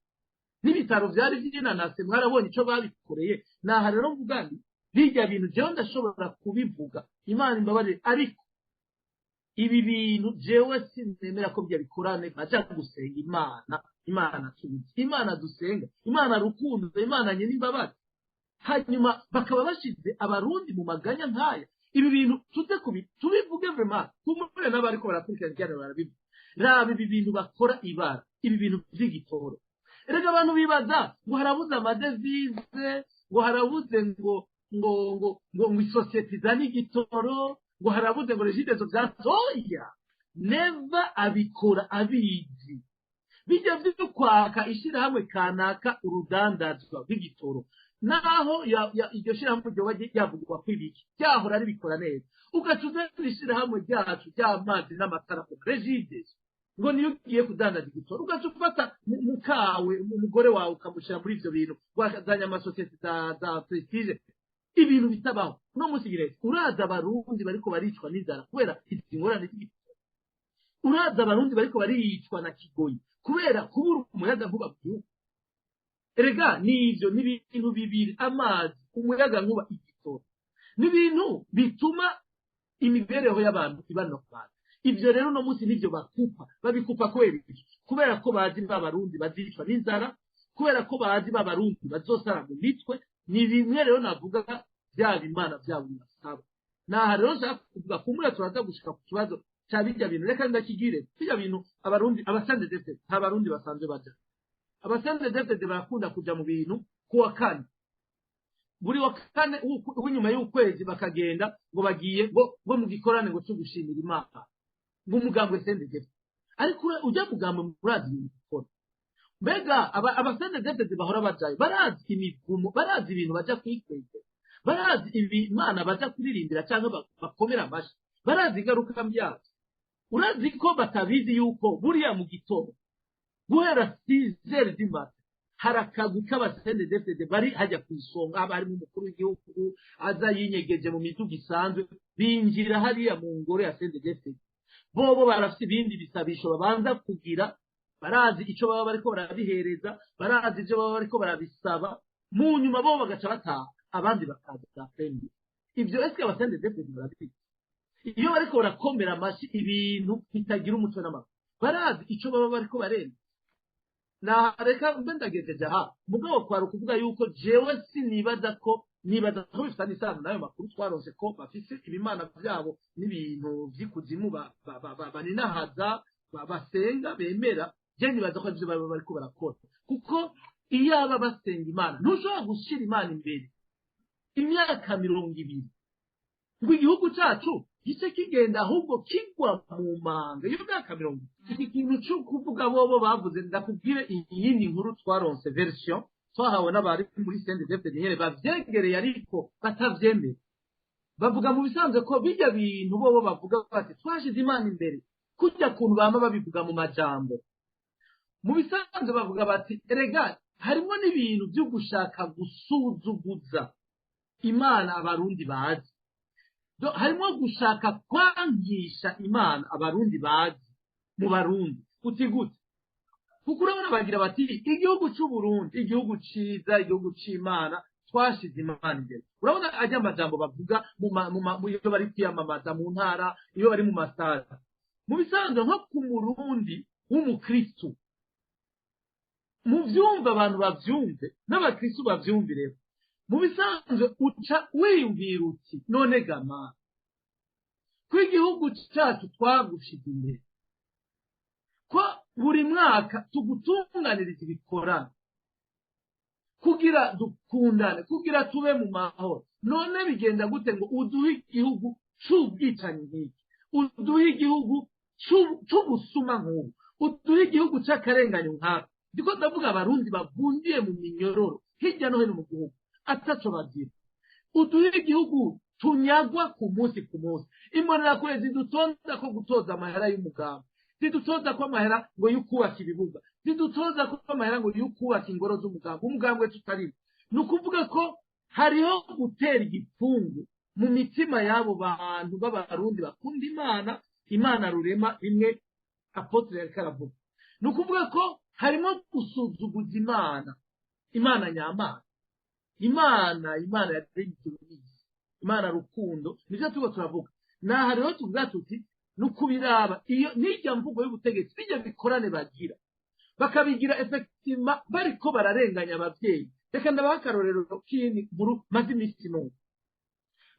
n'ibitaro vyari vyinanase, mwarabonye ico babikoreye. Naha rero mvuga nti birya bintu jewe ndashobora kubivuga, Imana imbabarire, ariko ibi bintu jewe sinemera ko bya bikorane baja gusenga Imana. Imana tuzi, Imana dusenga, Imana rukundo, Imana nyene imbabazi, hanyuma bakaba bashize Abarundi mu maganya nk'aya. Ibi bintu tuze kubi tubivuge vraiment, kumure n'abariko barakurikirana ikiganiro barabivuga. Raba ibi bintu bakora ibara, ibi bintu vy'igitoro. Erega abantu bibaza ngo harabuze amadevize, ngo harabuze ngo isosiyete izane igitoro, ngo harabuze ngo Regideso vya soya. Neva abikora abizi. Bijya vyo kwaka ishirahamwe kanaka urudandazwa rw'igitoro, naho iryo shirahamwe ryoba ryavugwa ko ibiki ryahora ribikora neza, ugaca uzana ishirahamwe ryacu ry'amazi n'amatara, Regideso, ngo niyo ugiye kudandaza igitoro, ugaca ufata mukawe, umugore wawe, ukamushyira muri ivyo bintu, wazanye amasosiyete za prestige, ibintu bitabaho. Uno munsi giretse uraza Abarundi bariko baricwa n'inzara kubera izi ngorane z'igitoro, uraza Abarundi bariko baricwa na kigoyi kubera kubura umuyaga nkuba mu gihugu. Erega nivyo ni ibintu bibiri: amazi, umuyaga nkuba, igitoro, ni ibintu bituma imibereho y'abantu iba normal. Ivyo rero uno munsi nivyo bakupa. Babikupa kubera iki? Kubera ko bazi ba Barundi bazicwa n'inzara, kubera ko bazi ba Barundi bazosara mu mitwe. Ni bimwe rero navuga byaba Imana byabo bibasaba. Naha rero nshaka kuvuga, kumura turaza gushika ku kibazo ca birya bintu, reka ndakigire. Birya bintu Abarundi, abaCNDD-FDD, nta Barundi basanzwe baja. AbaCNDD-FDD barakunda kuja mu bintu kuwa kane, buri wa kane w'inyuma y'ukwezi, bakagenda ngo bagiye ngo mu gikorane ngo cyo gushimira Imana, ngo umugambwe CNDD-FDD. Ariko ujya mugambwe, murazi ibintu ukora. Mbega abaCNDD-FDD bahora bajayo barazi imivumo, barazi ibintu baja kwikwegera, barazi Imana baja kuririmbira cyangwa bakomera amashyi, barazi ingaruka byabyo? Urazi ko batabizi yuko buriya mu gitondo guhera 6 heures du matin hari akagwi k'abaCNDD-FDD bari hajya ku isonga, haba harimo umukuru w'igihugu aza yinyegeje mu miduga isanzwe, binjira hariya mu ngoro ya CNDD-FDD. Bobo barafite ibindi bisabisho babanza kugira, barazi ico baba bariko barabihereza, barazi ivyo baba bariko barabisaba. Mu nyuma bo bagaca bataha, abandi bakaza fembi. Ivyo eske abaCNDD-FDD barabizi? Iyo bariko barakomera amashi ibintu bitagira umutwe n'amaguru, barazi ico baba bariko barenda? Nareka mbe ndagejeje aha. Mugabo kwari ukuvuga yuko jewe sinibaza ko, nibaza ko bifitanye isano n'ayo makuru twaronse ko bafise ibimana vyabo n'ibintu vy'ikuzimu baninahaza, basenga, bemera. Je nibaza ko arivyo baba bariko barakora, kuko iyo aba basenga Imana, ntushobora gushira Imana imbere imyaka 20 ngo igihugu cacu gice kigenda ahubwo kigwa mu manga iyo myaka 20. Iki kintu cyo kuvuga bobo bavuze, ndakubwire iyindi nkuru twaronse, version twahawe n'abari muri CNDD-FDD nyene bavyegereye ariko batavyemera. Bavuga mu bisanzwe ko bijya bintu bobo bavuga bati twashize Imana imbere, kujya kuntu bama babivuga mu majambo, mu bisanzwe bavuga bati erega harimo n'ibintu byo gushaka gusuzuguza Imana Abarundi bazi. Harimo gushaka kwangisha Imana Abarundi bazi mu Barundi. Uti gute? Kuko urabona bagira bati igihugu cy'u Burundi, igihugu ciza, igihugu c'Imana, twashize Imana imbere. Urabona ajya amajambo bavuga iyo bari kwiyamamaza mu ntara, iyo bari mu masara, mu bisanzwe nko ku Murundi w'umukristu, mu vyumva abantu bavyumve, n'abakristu bavyumvireho, mu bisanzwe uca wiyumvira uti none gama ko igihugu cyacu twagushize imbere, ko buri mwaka tugutunganiriza ibikorano kugira dukundane, kugira tube mu mahoro, none bigenda gute ngo uduhe igihugu c'ubwicanyi nk'iki, uduhe igihugu c'ubusuma nk'ubu, uduhe igihugu c'akarenganyo nk'aka? Ndiko ndavuga Abarundi bavundiye mu minyororo hirya no hino mu gihugu ataco bagira. Uduhe igihugu tunyagwa ku munsi ku munsi, Imbonerakure zidutonda ko gutoza amahera y'umugambi, zidutoza ko amahera ngo y'ukubaka ibibuga, zidutoza ko amahera ngo y'ukubaka ingoro z'umugambi, umugambwe tutarimo. Ni ukuvuga ko hariho gutera igipfungu. Mu mitima y'abo bantu b'Abarundi bakunda Imana, Imana rurema, bimwe apôtre yariko aravuga, ni ukuvuga ko harimo gusuzuguza Imana, Imana nyamana, Imana yaremye ijuru n'isi, Imana rukundo. Nivyo turiko turavuga. Naha rero tuvuga tuti ni ukubiraba iyo n'irya mvugo y'ubutegetsi, bijya bikorane bagira, bakabigira effectivement bariko bararenganya abavyeyi. Reka ndabaha akarorero k'iyindi nkuru maze iminsi numva.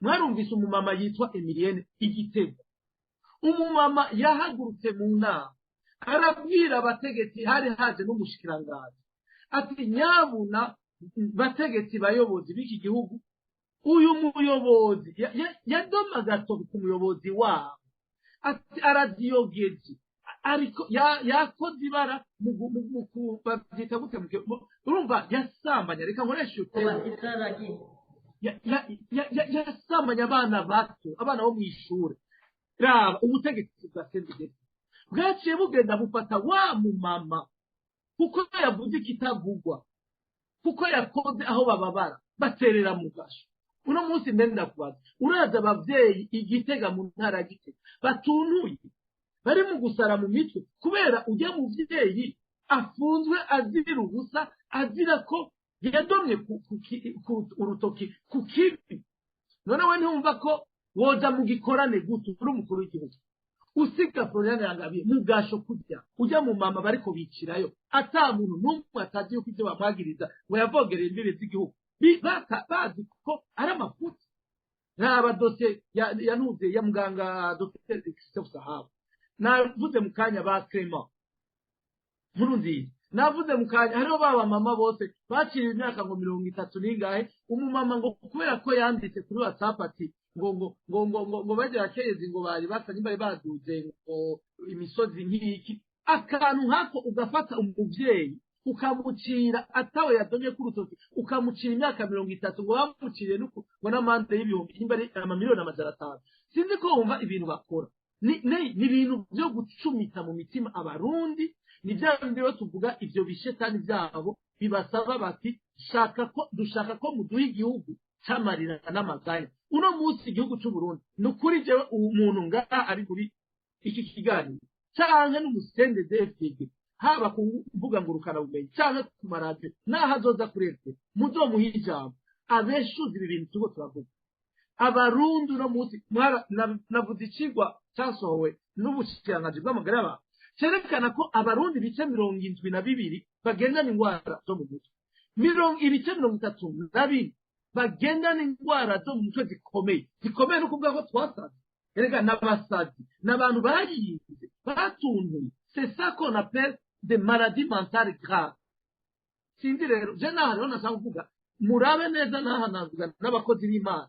Mwarumvise umumama yitwa Emilienne Igitego, umumama yahagurutse mu nama arabwira abategetsi, hari haje n'umushikiranganji, ati: "Nyabuna bategetsi, bayobozi b'iki gihugu, uyu muyobozi yadoma agatoki ku muyobozi wabo, ati aradiyogeje, ariko yakoze ibara mu babyita gute, urumva yasambanya, reka nkoreshe iyo terme." Yasambanya abana bato, abana bo mu ishure. Raba ubutegetsi bwa CNDD bwaciye bugenda bufata wa mumama kuko yavuze ikitavugwa, kuko yakoze aho bababara, baterera mu gasho. Uno munsi ndenda kubaza, uraza abavyeyi Igitega, mu ntara ya Gitega, batuntuye, bari mu gusara mu mitwe kubera ujya muvyeyi afunzwe azira ubusa, azira ko yadomye ku urutoki ku kibi. None we ntiwumva ko woja mu gikorane gute uri umukuru w'igihugu, usiga Florian Yangabiye mu gasho, kurya ujya mu mama bariko bicirayo, ata muntu n'umwe atazi yuko ibyo bamwagiriza ngo yavogereye imbibi z'igihugu, bazi ko ari amafuti? Raba dosiye ya nuze ya muganga Dr Christophe Sahabo navuze mu kanya, ba Clement Nkuru nziza navuze mu kanya, hariho ba mama bose bakiriye imyaka ngo 30 n'ingahe. Umumama ngo kubera ko yanditse kuri WhatsApp ati ngo bajya bakenyezi ngo bari basa bari baduze ngo imisozi nk'iki, akantu nk'ako, ugafata umuvyeyi ukamucira atawe yadomye ku rutoki, ukamucira imyaka 30, ngo bamuciriye ngo n'amande y'ibihumbi nimba ari amamiliyoni 500. Sinzi ko wumva ibintu bakora ni ibintu byo gucumita mu mitima Abarundi. Ni bya bindi rero tuvuga, ivyo bishetani byabo bibasaba bati shaka ko dushaka ko muduha igihugu c'amarira n'amaganya. Uno munsi igihugu c'Uburundi, ni ukuri, jewe umuntu ngaha ari muri iki kiganiro canke n'umusende DFDG, haba ku mbuga ngurukanabumenyi canke ku maradiyo, n'aho azoza kuri FD, muzomuhe ijambo abeshuza ibi bintu turiko turavuga. Abarundi uno munsi navuze icigwa casohowe n'ubushikiranganji bw'amagara y'abantu cerekana ko Abarundi ibice 72 bagendana ingwara zo mu mutwe, ibice 34 bagendana ingwara zo mu mutwe zikomeye. Zikomeye no kuvuga ko twasaze. Erega n'abasazi ni abantu bayize, batuntuye, c'est ça qu'on appelle des maladies mentales graves. Sinzi rero, je naha rero nashaka kuvuga, murabe neza naha navuga n'abakozi b'Imana.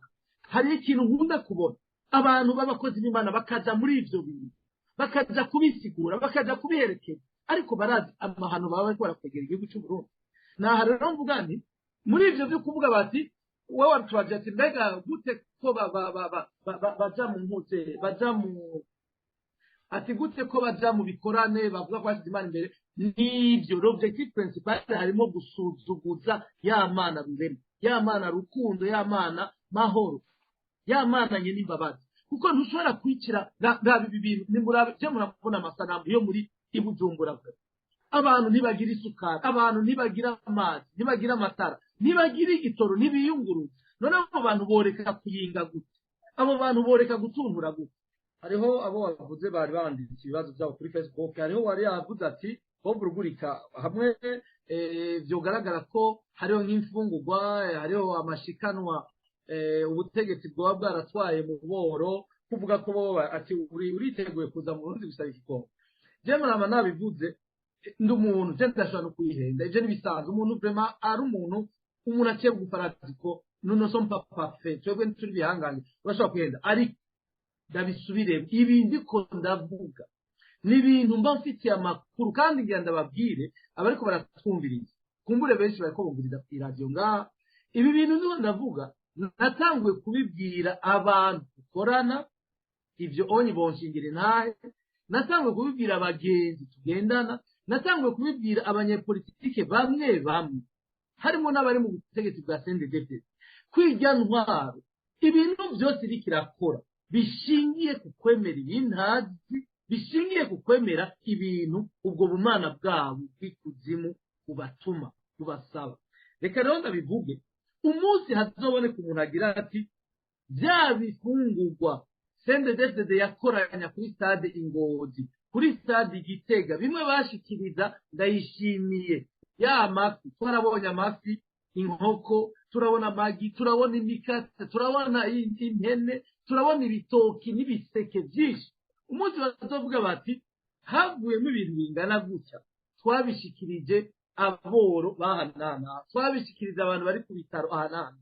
Hari ikintu nkunda kubona, abantu b'abakozi b'Imana bakaja muri ivyo bintu, bakaja kubisigura, bakaja kubiherekeza, ariko barazi amahano baba bariko barakwegera igihugu c'Uburundi. Naha rero mvuga nti muri ivyo vyo kuvuga bati wowe watubaje ati mbega gute ko baja mu mpuze, baja mu ati gute ko baja mu bikorane bavuga ko bashyize Imana imbere? Nibyo, l'objectif principal harimo gusuzuguza ya Mana rurema, ya Mana rukundo, ya Mana mahoro, ya Mana nyine imbabazi, kuko ntushobora kwicira. Raba ibi bintu, nimurabe je murabona amasanamu yo muri Ibujumbura. Abantu ntibagira isukari, abantu ntibagira amazi, ntibagira amatara, ntibagira igitoro, ntibiyunguruza. None abo bantu boreka kuyinga gute? Abo bantu boreka gutuntura gute? Hariho abo bavuze bari banditse ibibazo byabo kuri Facebook. Hariho wari yavuze ati Bob Rugurika, hamwe vyogaragara ko hariho nk'imfungurwa, hariho amashikanwa, ubutegetsi bwoba bwaratwaye mu boro, kuvuga ko bo ati uriteguye kuza mu Burundi gusaba igikombe? Je murama nabivuze, ndi umuntu, je ndashobora no kwihenda, ivyo nibisanzwe. Umuntu vraiment ari umuntu aciye bugufi, ko nous ne sommes pas parfaits, twebwe ntituri bihangange, urashobora kwihenda. Ariko ndabisubire, ibi ndiko ndavuga ni ibintu mba mfitiye amakuru, kandi ngira ndababwire abariko baratwumviriza, kumbure benshi bariko bumviriza iradiyo ngaha, ibi bintu ndiko ndavuga natanguye kubibwira abantu dukorana, ivyo onye bonshingira intahe, natanguye kubibwira abagenzi tugendana, natanguye kubibwira abanyepolitike bamwe bamwe, harimo n'abari mu butegetsi bwa CNDD-FDD, kwirya ntwaro. Ibintu byose iriko irakora bishingiye ku kwemera ibintazi, bishingiye ku kwemera ibintu ubwo bumana bwabo bw'ikuzimu bubatuma, bubasaba. Reka rero ndabivuge, umunsi hazoboneka umuntu agira ati bya bifungurwa CNDD-FDD yakoranya kuri stade Ingozi, kuri stade Gitega, bimwe bashikiriza Ndayishimiye, ya mafi, twarabonye amafi, inkoko, turabona amagi, turabona imikate, turabona impene, turabona ibitoki n'ibiseke byinshi. Umunsi bazovuga bati havuyemo ibintu bingana gutya, twabishikirije aboro bahanana, twabishikiriza abantu bari ku bitaro ahanana.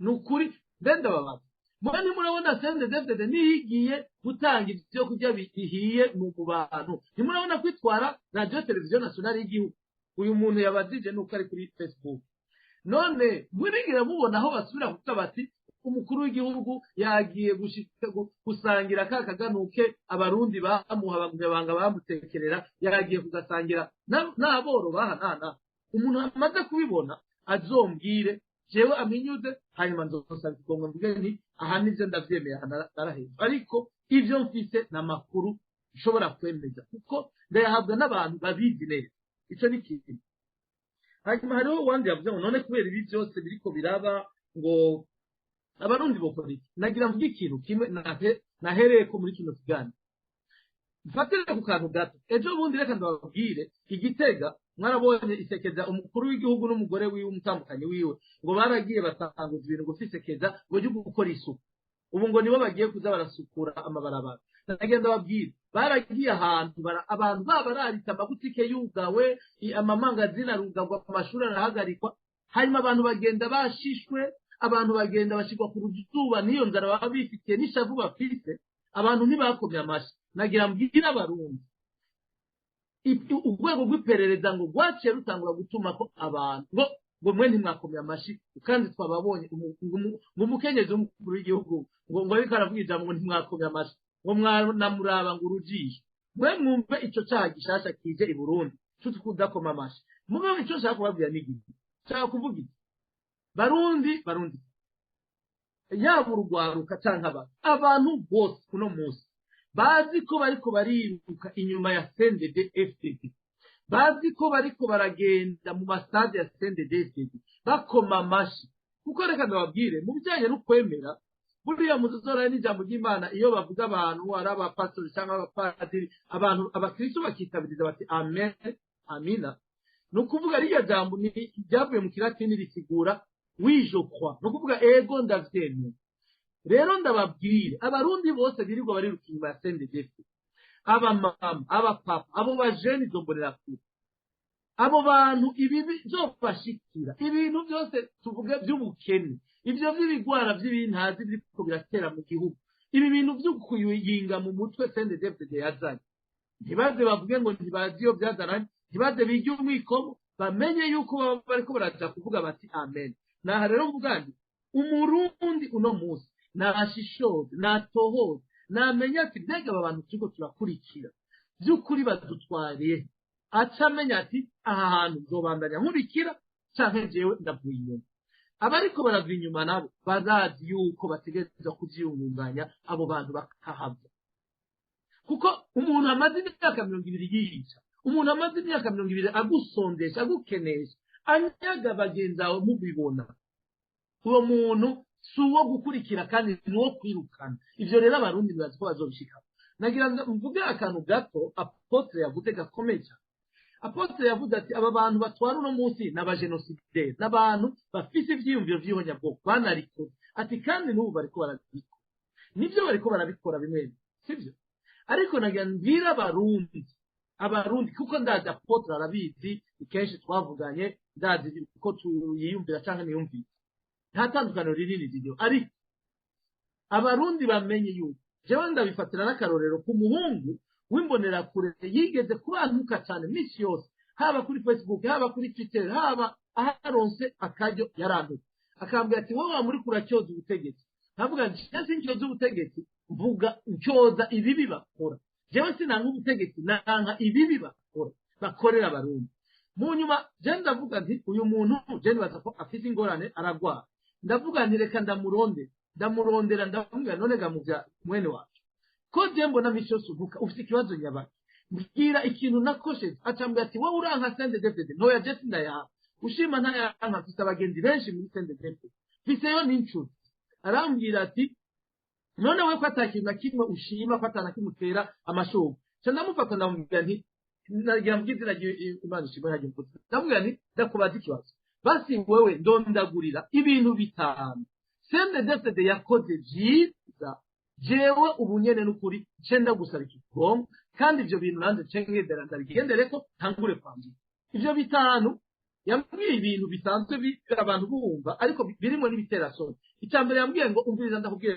Ni ukuri benda babaza, mwe murabona CNDD-FDD niyigiye gutanga ibyo kurya bihiye mu bantu, ntimurabona kwitwara radio televiziyo nationale y'igihugu? Uyu muntu yabajije nuko ari kuri Facebook. None murigira mubona aho basubira kuvuga bati umukuru w'igihugu yagiye gusangira ka kaganuke abarundi bamuha abagumyabanga bamutekerera, yagiye kugasangira n'aboro bahanana. Umuntu amaze kubibona azombwire, jewe aminyuze, hanyuma nzosaba ikigongo mvuge nti aha nivyo ndavyemeye, aha naraheza. Ariko ivyo mfise ni amakuru nshobora kwemeza kuko ndayahabwa n'abantu babizi neza. Ico ni ikintu. Hanyuma hariho uwandi yavuze ngo none kubera ibi byose biriko biraba ngo abarundi bokora iki? Nagira mvuge ikintu kimwe nahereye ko muri kino kiganiro, mfatire ku kantu gato. Ejo bundi reka ndababwire, Igitega mwarabonye isekeza umukuru w'igihugu n'umugore wiwe, umutambukanyi wiwe, ngo baragiye batanguza ibintu ngo fisekeza ngo ryo gukora isuku, ubu ngo nibo bagiye kuza barasukura amabarabara. Nagira ndababwire, baragiye ahantu abantu babararitse, amabutike yugawe, amamangazini arugagwa, amashuri arahagarikwa, hanyuma abantu bagenda bashishwe, abantu bagenda bashirwa ku ruzuba n'iyo nzara baba bifitiye n'ishavu bafise, abantu ntibakomye amashi. Nagira mbwire abarundi, urwego rw'iperereza ngo rwaciye rutangura gutuma ko abantu ngo mwe ntimwakomye amashi kandi twababonye, ngo umukenyezi w'umukuru w'igihugu ngo ariko aravuga ijambo ngo ntimwakomye amashi, ngo mwanamuraba ngo urujisho. Mwe mwumve ico caha gishasha kije i Burundi co kudakoma amashi. Mugabo ico nshaka kubabwira ni igiki, nshaka kuvuga iki: Barundi, Barundi, yaba urugwaruka canke abantu bose kuno munsi bazi ko bariko bariruka inyuma ya CNDD-FDD, bazi ko bariko baragenda mu masitade ya CNDD-FDD bakoma amashi. Kuko reka ndababwire, mu bijanye no kwemera, buriya muzozora n'ijambo ry'Imana, iyo bavuga abantu ari abapastori cyangwa abapadiri, abantu abakristo bakitabiriza bati amen, amina. Ni ukuvuga rirya jambo ni ryavuye mu kilatini risigura oui je crois, ni ukuvuga ego ndavyemeye. Rero ndababwire, abarundi bose birirwa bariruka inyuma ya CNDD-FDD, abamama, abapapa, abo bajeni, izo mbonerakure, abo bantu ibi bizobashikira, ibintu byose tuvuge by'ubukene, ivyo vy'ibigwara vy'ibintazi biriko biratera mu gihugu, ibi bintu vyo kuyinga mu mutwe CNDD-FDD yazanye, ntibaze bavuge ngo ntibazi iyo byazananye, ntibaze bige umwikomo, bamenye yuko baba bariko baraja kuvuga bati amen. Naha rero mvuga nti umurundi uno munsi nashishoze, natohoze, namenya ati mbega aba bantu turiko turakurikira by'ukuri badutwariye, aca amenya ati aha hantu nzobandanya nkurikira canke jewe ndavuye inyuma. Abariko barava inyuma nabo barazi yuko bategerezwa kuvyiyungunganya, abo bantu bakahava. Kuko umuntu amaze imyaka 20 yica, umuntu amaze imyaka 20 agusondesha, agukenesha, anyaga bagenzi bawe mubibona, uwo muntu si uwo gukurikira kandi ni uwo kwirukana. Ivyo rero abarundi bazi ko bazobishikamo. Nagira mvuge akantu gato Apotre yavuze gakomeye cyane. Apotre yavuze ati aba bantu batwara uno munsi ni abajenosideri, ni abantu bafise ivyiyumviro vy'ihonyabwoko, banarikoze. Ati kandi n'ubu bariko barabikora, nivyo bariko barabikora bimwe bimwe, sivyo? Ariko nagira mbwire abarundi, kuko ndazi Apotre arabizi, kenshi twavuganye, ndazi ko tuyiyumvira canke niyumvira, nta tandukaniro rinini ririho. Ariko abarundi bamenye yuko jewe ndabifatira n'akarorero ku muhungu w'imbonerakure yigeze kubantuka cyane misi yose, haba kuri Facebook, haba kuri Twitter, haba aharonse akaryo yarantuka, akambwira ati wowe muri kuracyoza ubutegetsi. Nkavuga nti jewe sincyoza ubutegetsi, mvuga ncyoza ibibi bakora. Jewe sinanka ubutegetsi, nanka ibibi bakora, bakorera abarundi. Mu nyuma jewe ndavuga nti uyu muntu jewe nibaza ko afise ingorane, aragwara. Ndavuga nti reka ndamuronde. Ndamurondera, ndamubwira: "None ga muvya mwene wacu, ko je mbona misi yose uvuka, ufite ikibazo nyabaki? Mbwira ikintu nakosheje." Acambwira ati: "Wowe uranka CNDD-FDD." Ntoya, je sindayanka, ushima ntayanka, mfise abagenzi benshi muri CNDD-FDD, mfiseyo n'inshuti. Arambwira ati: "None we ko ata kintu na kimwe ushima, ko ata na kimwe utera amashurwe?" Ca ndamufata, ndamubwira nti, nagira mbwira izina ry'Imana ishimwe ntajya mvuze, ndamubwira nti: "Ndakubaza ikibazo basi, wewe ndondagurira ibintu 5 CNDD-FDD yakoze vyiza, jewe ubu nyene n'ukuri nce ndagusaba ikigongo, kandi ivyo bintu nanjye nce ngendera ndabigendereko, ntangure kwandika ivyo 5." Yambwiye ibintu bisanzwe abantu bumva, ariko birimo n'ibiterasoni. Icya mbere yambwiye ngo: "Umviriza ndakubwire,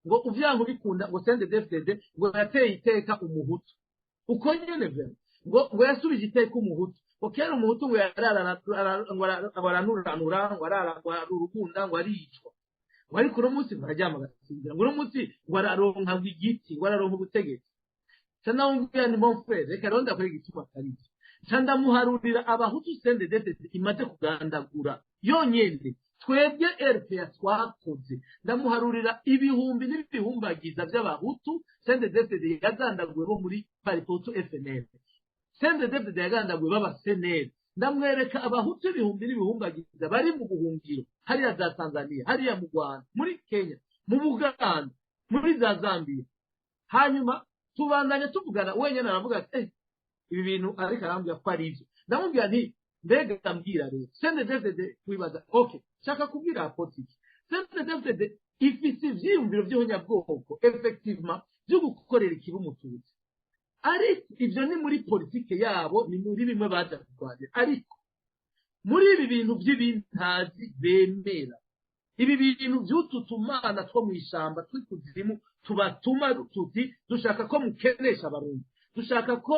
ngo uvyanka ubikunda, ngo CNDD-FDD ngo yateye iteka umuhutu." Uko nyene vema, ngo yasubije iteka umuhutu, ngo kera umuhutu ngo yarara ngo aranuranura, ngo arara, ngo arurugunda, ngo aricwa, ngo ariko uno munsi ngo araryama agasinzira, ngo uno munsi ngo araronka ngo igiti, ngo araronka ubutegetsi. Ca ndamubwira ni: "Mon frère, reka rero ndakora igituma atari ivyo." Ca ndamuharurira abahutu CNDD-FDD imaze kugandagura yonyene, twebwe RPA twakoze. Ndamuharurira ibihumbi n'ibihumbagiza by'abahutu CNDD-FDD yagandaguwe bo muri Palipehutu FNL, CNDD-FDD yagandaguwe b'aba CNL. Ndamwereka abahutu ibihumbi n'ibihumbagiza bari mu buhungiro hariya za Tanzania, hariya mu Rwanda, muri Kenya, mu Buganda, muri za Zambia. Hanyuma tubandanya tuvugana, wenyine aravuga ati: "Eh, ibi bintu ariko arambwira ko ari ibyo." Ndamubwira nti: "Mbega mbwira rero, CNDD-FDD wibaza, okay, shaka kubwira politiki, CNDD-FDD ifise ivyiyumviro vy'ubunyabwoko effectivement vyo gukorera ikibi umututsi, ariko ivyo ni muri politike yabo, ni muri bimwe baja kurwanira. Ariko muri ibi bintu vy'ibintazi bemera, ibi bintu vy'utu tumana two mw'ishamba tw'ikuzimu tubatuma tuti dushaka ko mukenesha abarundi, dushaka ko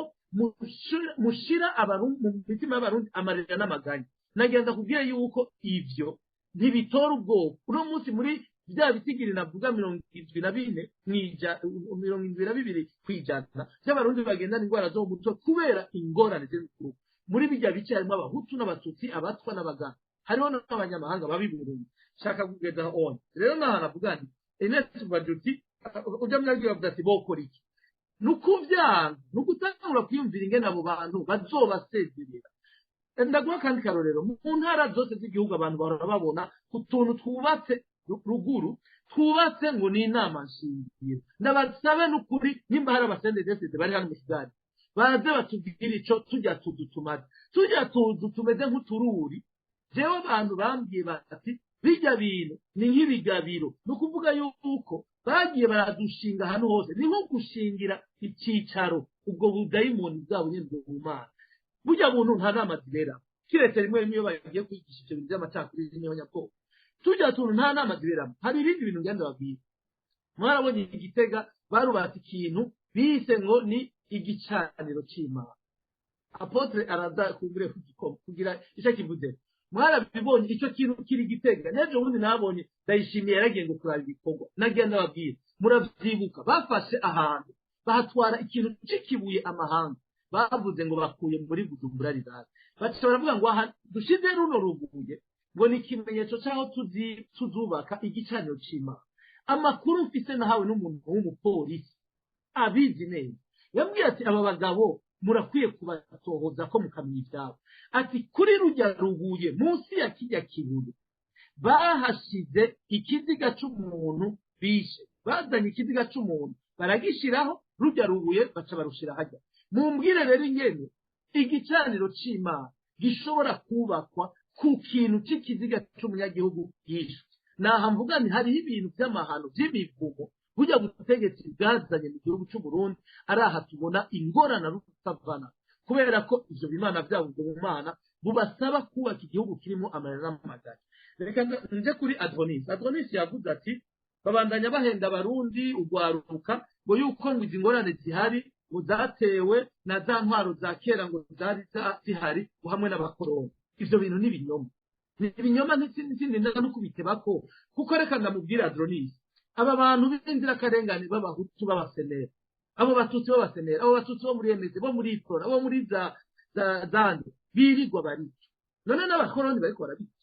mushira abarundi mu mitima y'abarundi amarira n'amaganya, nagenda kubwira yuko ivyo ntibitora ubwoko. Uno munsi muri bya bitigiri navuga, 74 72% by'abarundi bagendana indwara zo mu mutwe kubera ingorane ziri mu muri bijya bice, harimo abahutu n'abatutsi, abatwa n'abaganga, hariho n'abanyamahanga babi Burundi. Shaka kugeza on rero naho navuga nti Ines Bajuti ujya munyagihugu avuga ati bokora iki? Ni ukuvyanga, ni ugutangura kwiyumvira ingene abo bantu bazobasezerera. Ndaguha kandi karorero: mu ntara zose z'igihugu abantu bahora babona ku tuntu twubatse ruguru, twubatse ngo ni inama nshingiro. Ndabasabe n'ukuri, nimba hari aba CNDD-FDD bari hano mu kiganiro, baze batubwire ico tujya tuzu tumaze, tujya tuzu tumeze nk'utururi. Jewe abantu bambwiye bati bijya bintu ni nk'ibigabiro, ni ukuvuga yuko bagiye baradushinga ahantu hose, ni nko gushingira icyicaro ubwo budayimoni bwabo nyine, ubwo bumana. Burya buntu nta nama zibera, kiretse rimwe rimwe iyo bagiye kwigisha ibyo bintu by'amacakubiri n'abanyabwoko. Tujya tuntu nta nama ziberamo. Hari ibindi bintu ngenda babwira: mwarabonye igitega barubatse ikintu bise ngo ni igicaniro c'Imana. Apôtre araza kumbure kugira icyo kivuze. Mwarabibonye icyo kintu kiri gitega n'ejo bundi nabonye Ndayishimiye yaragiye ngo kuraba ibikorwa. Nagiye ndababwira, muravyibuka bafashe ahantu bahatwara ikintu c'ikibuye, amahanga bavuze ngo bakuye muri Bujumbura rirare, baca baravuga ngo aha dushize runo rubuye ngo ni ikimenyetso cy'aho tuzubaka igicaniro c'Imana. Amakuru mfise nahawe n'umuntu w'umupolisi abizi neza, yambwiye ati: "Aba bagabo murakwiye kubatohoza ko mukamenya ibyabo." Ati: "Kuri rujya rubuye munsi ya kijya kibuye bahashize ikiziga c'umuntu bishe, bazanye ikiziga c'umuntu baragishiraho, rujya rubuye baca barushira hajya." Mumbwire rero ingene igicaniro c'Imana gishobora kubakwa ku kintu c'ikiziga c'umunyagihugu yishwe. Naha mvuga nti hariho ibintu by'amahano by'imivumo burya butegetsi bwazanye mu gihugu cy'u Burundi. Ari aha tubona ingorane rutavana, kubera ko ivyo bimana byabo, ubwo bumana bubasaba kubaka igihugu kirimo amarira n'amaganya. Reka nje kuri Adronis. Adronis yavuze ati babandanya bahenda abarundi ugwaruka ngo yuko ngo izi ngorane zihari ngo zatewe na za ntwaro za kera, ngo zari zihari ngo hamwe n'abakoroni. Ivyo bintu ni ibinyoma, ni ibinyoma, ntitsinda no kubitebako, kuko reka ndamubwira Adronis, aba bantu b'inzirakarengane b'abahutu b'abasenera, abo batutsi b'abasenera, abo batutsi bo muri emeze, bo muri Iprona, bo muri za zande birirwa barica, none n'abakoroni bariko barabica?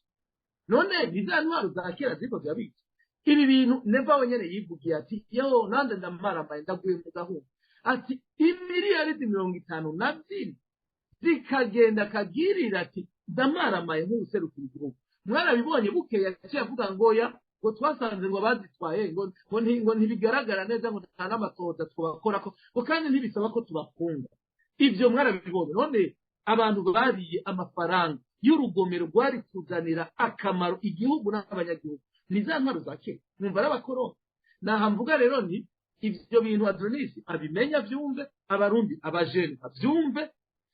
None ni za ntwaro za kera ziriko zirabica? Ibi bintu Neva wenyene yivugiye ati yo nande ndamarambaye ndaguye mu gahunda, ati imiliyaridi 54 zikagenda kagirira ati ndamaramaye nk'userukira igihugu. Mwarabibonye bukeye yaciye avuga ngo ya ngo twasanze ngo bazitwaye ngo ntibigaragara neza, ngo nta n'amatohoza twabakora ko ngo kandi ntibisaba ko tubafunga. Ivyo mwarabibonye. None abantu bariye amafaranga y'urugomero rwari kuzanira akamaro igihugu n'abanyagihugu ni za ntwaro za kera, mwumva ari abakoroni. Naha mvuga rero ni ivyo bintu Adonis abimenya vyumve, abarundi abajene bavyumve.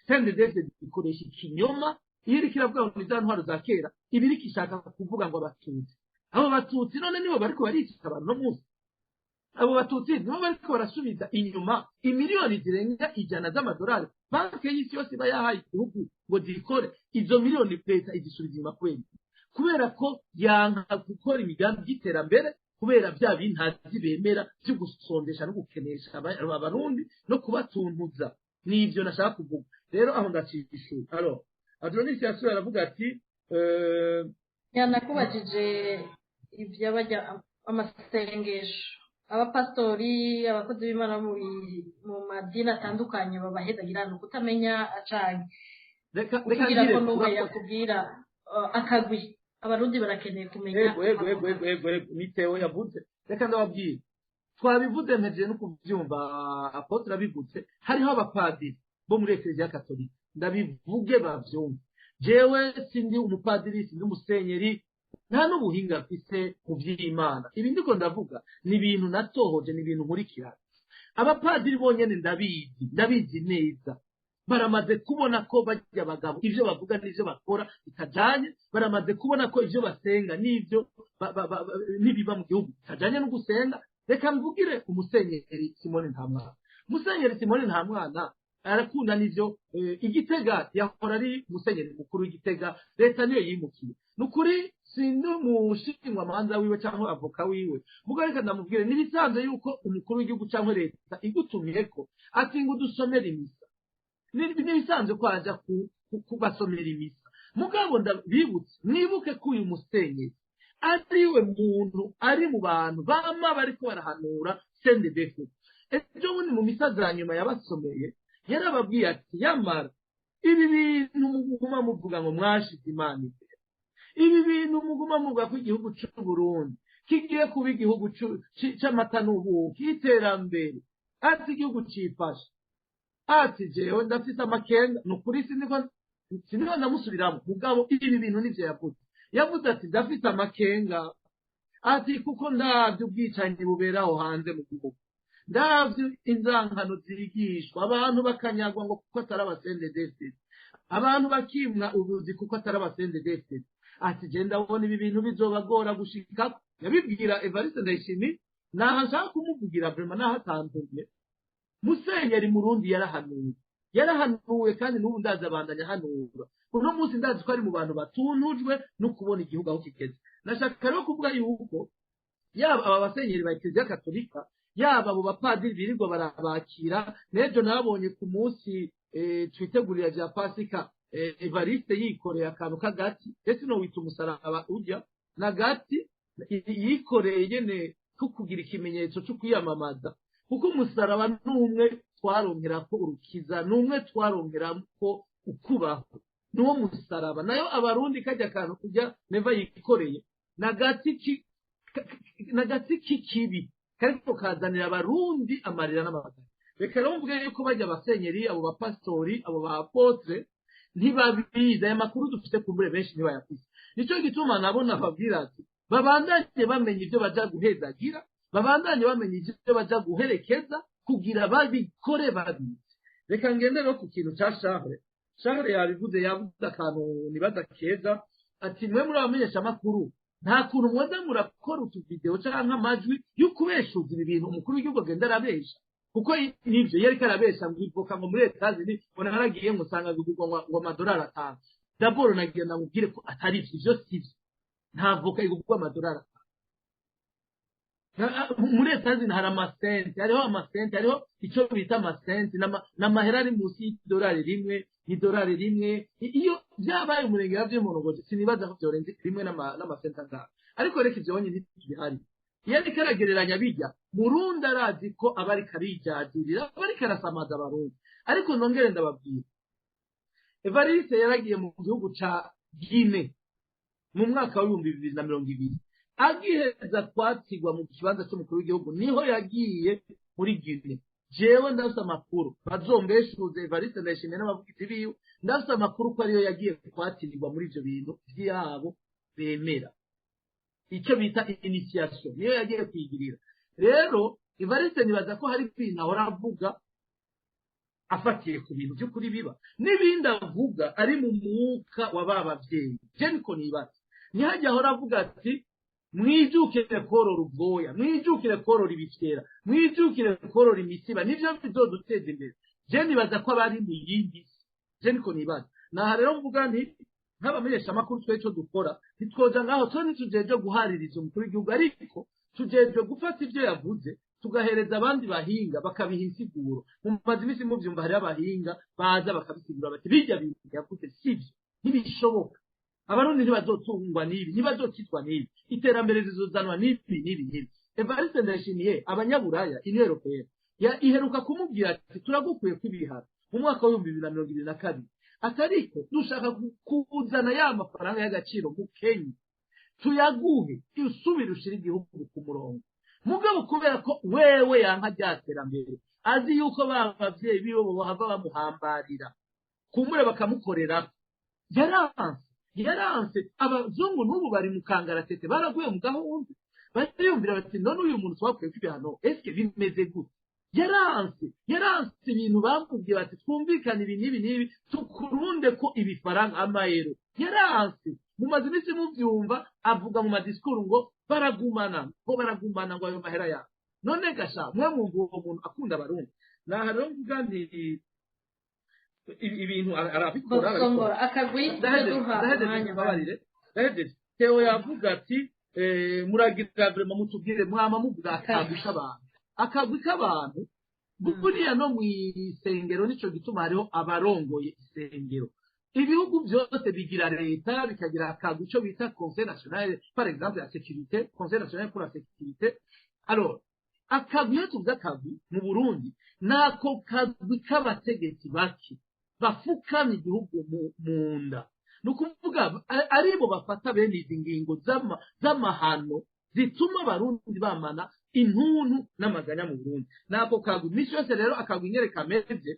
CNDD ikoresha ikinyoma iyo iriko iravuga ngo ni za ntwaro za kera, iba iriko ishaka kuvuga ngo abatutsi, abo batutsi none nibo bariko barica abantu no munsi, abo batutsi nibo bariko barasubiza inyuma imiliyoni zirenga 100 z'amadolari banki y'isi yose iba yahaye igihugu ngo zikore. Izo miliyoni leta izisubiza inyuma kubera ko yanka gukora imigambi y'iterambere, kubera bya bintazi bemera byo gusondesha no gukenesha abarundi no kubatuntuza. Nivyo nashaka kuvuga rero aho ndacisha. Alors Adonis yasuye aravuga ati yanakubajije iby'abajya amasengesho, abapastori, abakozi b'Imana mu madini atandukanye babahezagira no kutamenya acanye. Reka kugira ko nuba yakubwira akagwi abarundi barakeneye kumenya. Ego ego ego ego ego ego nitewe yavuze. Reka ndababwira, twabivuze mpejeje no kuvyumva apotre abivuze, hariho abapadiri bo muri Eklezia Katolika, ndabivuge bavyumve. Jewe sindi umupadiri, sindi umusenyeri, nta n'ubuhinga mfise mu vy'Imana. Ibi ndiko ndavuga ni ibintu natohoje, ni ibintu nkurikirana. Abapadiri bonyene ndabizi, ndabizi neza, baramaze kubona ko bajya abagabo ivyo bavuga n'ivyo bakora bitajanye, baramaze kubona ko ivyo basenga n'ivyo n'ibiba mu gihugu bitajanye no gusenga. Reka mvugire umusenyeri Simone Ntamwana. Musenyeri Simone Ntamwana arakunda n'ivyo Igitega, yahora ari musenyeri mukuru w'Igitega, leta niyo yimukiye. Nukuri sindi umushinwa manza wiwe cyangwa avoka wiwe, mugo reka ndamubwire nibisanzwe yuko umukuru w'igihugu cyangwa leta igutumiyeko ati ngo dusomere imisa, nibisanzwe ko aja kubasomera imisa. Mugabo ndabibutse, mwibuke ko uyu musenyeri ariwe muntu ari mu bantu bama bariko barahanura CNDD-FDD. Ejo bundi mu misa za nyuma yabasomeye yarababwiye ati yamara ibi bintu muguma muvuga ngo mwashize Imana imbere, ibi bintu muguma muvuga ko igihugu c'u Burundi kigiye kuba igihugu c'amata n'ubuki, iterambere, ati igihugu cifashe, ati jewe ndafise amakenga. Nukuri siniko ndamusubiramo, mugabo ibi bintu nivyo yavuze. Yavuze ati ndafise amakenga, ati kuko ndavye ubwicanyi bubera aho hanze mu gihugu, ndavye inzangano zigishwa abantu bakanyagwa ngo kuko atari aba CNDD-FDD, abantu bakimwa ubuzi kuko atari aba CNDD-FDD, ati je ndabona ibi bintu bizobagora gushika. Yabibwira Evariste Ndayishimiye, naho nshaka kumuvugira vraiment naho atantumye. Musenyeri Murundi yarahanuye, yarahanuye kandi n'ubu ndazi abandanya ahanura. Uno munsi ndazi ko ari mu bantu batuntujwe no kubona igihugu aho kigeze. Nashaka rero kuvuga yuko yaba aba basenyeri ba Eklezia Katolika, yaba abo bapadiri birirwa barabakira, n'ejo nabonye ku munsi twitegurira vya Pasika, Evariste yikoreye akantu k'agati, ese no wita umusaraba ujya n'agati yikoreye nyene ko kugira ikimenyetso cyo kwiyamamaza, kuko umusaraba n'umwe twaronkera ko urukiza, n'umwe twaronkera ko ukubaho, n'uwo musaraba. Nayo abarundi kajya akantu kujya Neva yikoreye n'agati k'ikibi kariko kazanira abarundi amarira n'amagara. Reka rero mvuge yuko bajya abasenyeri, abo bapastori, abo ba apotre ntibabizi aya makuru dufite, kumbure benshi ntibayafise. Nico gituma nabona babwira ati babandanye bamenye ivyo baja guhezagira, babandanye bamenye ivyo baja guherekeza kugira babikore babizi. Reka ngende rero ku kintu ca Charles. Charles yabivuze, yavuze akantu nibaza keza, ati mwe muri abamenyesha amakuru nta kuntu mwoza murakora utuvideo canke amajwi yo kubeshuza ibi bintu umukuru w'igihugu agenda arabesha, kuko nivyo yariko arabesha ngo ivoka ngo muri Etazini ngo naragiye ngo usanga bigurwa ngo amadolari 5. Daboro nagiye ndamubwire ko atari ivyo, ivyo sivyo, nta voka igurwa amadolari 5. Muri Etazini hari amasenti, hariho amasenti, hariho ico bita amasenti n'amahera ari munsi y'idolari rimwe, idolari rimwe. Iyo vyabaye umurengera vy'umuntu ngo sinibaza ko vyorenze rimwe n'amasenti angahe, ariko reka ivyo nyene ntibihari. Iyo ariko aragereranya bijya Murundi, arazi ko aba ariko arijajurira, aba ariko arasamaza Abarundi. Ariko nongere ndababwira, Evariste yaragiye mu gihugu ca Guinée mu mwaka wa 2020, agiheza kwakirwa mu kibanza cy'umukuru w'igihugu, niho yagiye muri Guinée. Jewe ndafise amakuru, bazombeshuze Evariste Ndayishimiye n'abavugizi biwe, ndafise amakuru ko ariyo yagiye kwatirirwa muri ivyo bintu vyabo bemera, icyo bita initiation, niyo yagiye kwigirira. Rero Evariste nibaza ko hari ibintu ahora avuga afatiye ku bintu by'ukuri biba, n'ibindi avuga ari mu mwuka wa ba bavyeyi. Je niko nibaza. Ntihajya ahora avuga ati: "Mwijukire korora ubwoya, mwijukire korora ibifyera, mwijukire korora imisiba, nivyo bizoduteza imbere." Je nibaza ko abari mu yindi si, je niko nibaza. Naha rero mvuga nti nk'abamenyeshamakuru, twe ico dukora ntitwoja ngaho, twe ntitujeje guhaririza umukuru w'igihugu, ariko tujejwe gufata ivyo yavuze tugahereza abandi bahinga bakabiha insiguro. Mumaze iminsi muvyumva, hariho abahinga baza bakabisigura bati: "Bijya bintu yavuze sivyo, ntibishoboka, Abarundi ntibazotungwa n'ibi, ntibazokizwa n'ibi, iterambere rizozanwa n'ibi n'ibi n'ibi." Evariste Ndayishimiye, abanyaburaya, Union Européenne ya iheruka kumubwira ati: "Turagukuye kw'ibihano mu mwaka wa 2022, atariko dushaka kuzana ya mafaranga y'agaciro mu Kenya, tuyaguhe usubire ushire igihugu ku murongo." Mugabo kubera ko wewe yanka rya terambere, azi yuko ba bavyeyi biwe bohava bamuhambarira kumure bakamukorera, yaranse, yaranse. Abazungu n'ubu bari mu kangaratete, baraguye mu gahunda, bariyumvira bati: "None uyu muntu twakuye ibihano, eske bimeze gute?" Yaranse, yaranse ibintu bamubwiye bati: "Twumvikane ibi n'ibi n'ibi, tukurunde ko ibifaranga amayero." Yaranse. Mumaze iminsi muvyumva avuga mu madisikuru ngo baragumana, ngo baragumana, ngo ayo mahera yabo. None gasha mwe mwumva uwo muntu akunda Abarundi? Naha rero mvuga nti ibintu arabikora, arabikora. Songora akagwi. Ndahejeje. Duha Ndahejeje. umwanya. Mbabarire, ndahejeje. Theo yavuga ati: "Muragira vraiment mutubwire, mwama muvuga akagwi k'abantu, akagwi k'abantu." Buriya no mu isengero nico gituma hariho abarongoye isengero. Ibihugu byose bigira leta, bikagira akagwi, ico bita conseil national, par exemple la sécurité, Conseil national pour la sécurité. Alors akagwi, iyo tuvuze akagwi mu Burundi, nako kagwi k'abategetsi bake bafukamye igihugu mu nda, ni ukuvuga aribo bafata bene izi ngingo z'amahano zituma Abarundi bamana intuntu n'amaganya mu Burundi. Nako kagwi iminsi yose rero, akagwi nyere kameze,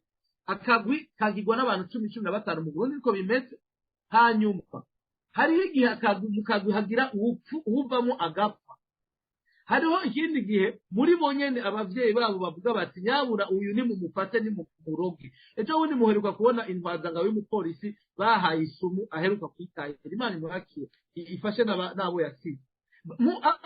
akagwi kagirwa n'abantu 10, 15 mu Burundi, niko bimeze. Hanyuma hariho igihe akagwi, mu kagwi hagira uwupfu, uwuvamo agapfa. Hariho ikindi gihe muri bo nyene abavyeyi babo bavuga bati: "Nyabura uyu ni mumufate, ni mumuroge." Ejo bundi muheruka kubona intwazangabo y'umupolisi bahaye isumu, aheruka kwitahira, Imana imwakire, ifashe n'abo yasize.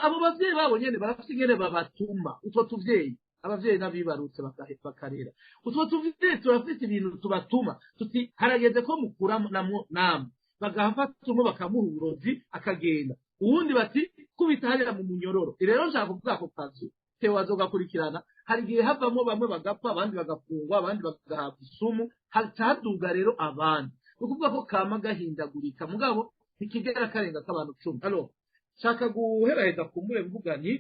Abo bavyeyi babo nyene barafite ingene babatuma utwo tuvyeyi, abavyeyi n'abibarutse bakarera utwo tuvyeyi, turafite ibintu tubatuma tuti: "Harageze ko mukura namwo." Namwe bagafata umwe bakamuha uburozi akagenda, uwundi bati: "Kubita hariya mu munyororo." Rero nshaka kuvuga ako kazu Theo azogakurikirana. Hari igihe havamo bamwe bagapfa, abandi bagafungwa, abandi bagahabwa isumu, haca haduga rero abandi. Ni ukuvuga ko kama gahindagurika, mugabo ntikigera karenga k'abantu 10. Alors nshaka guheraheza kumbure mvuga nti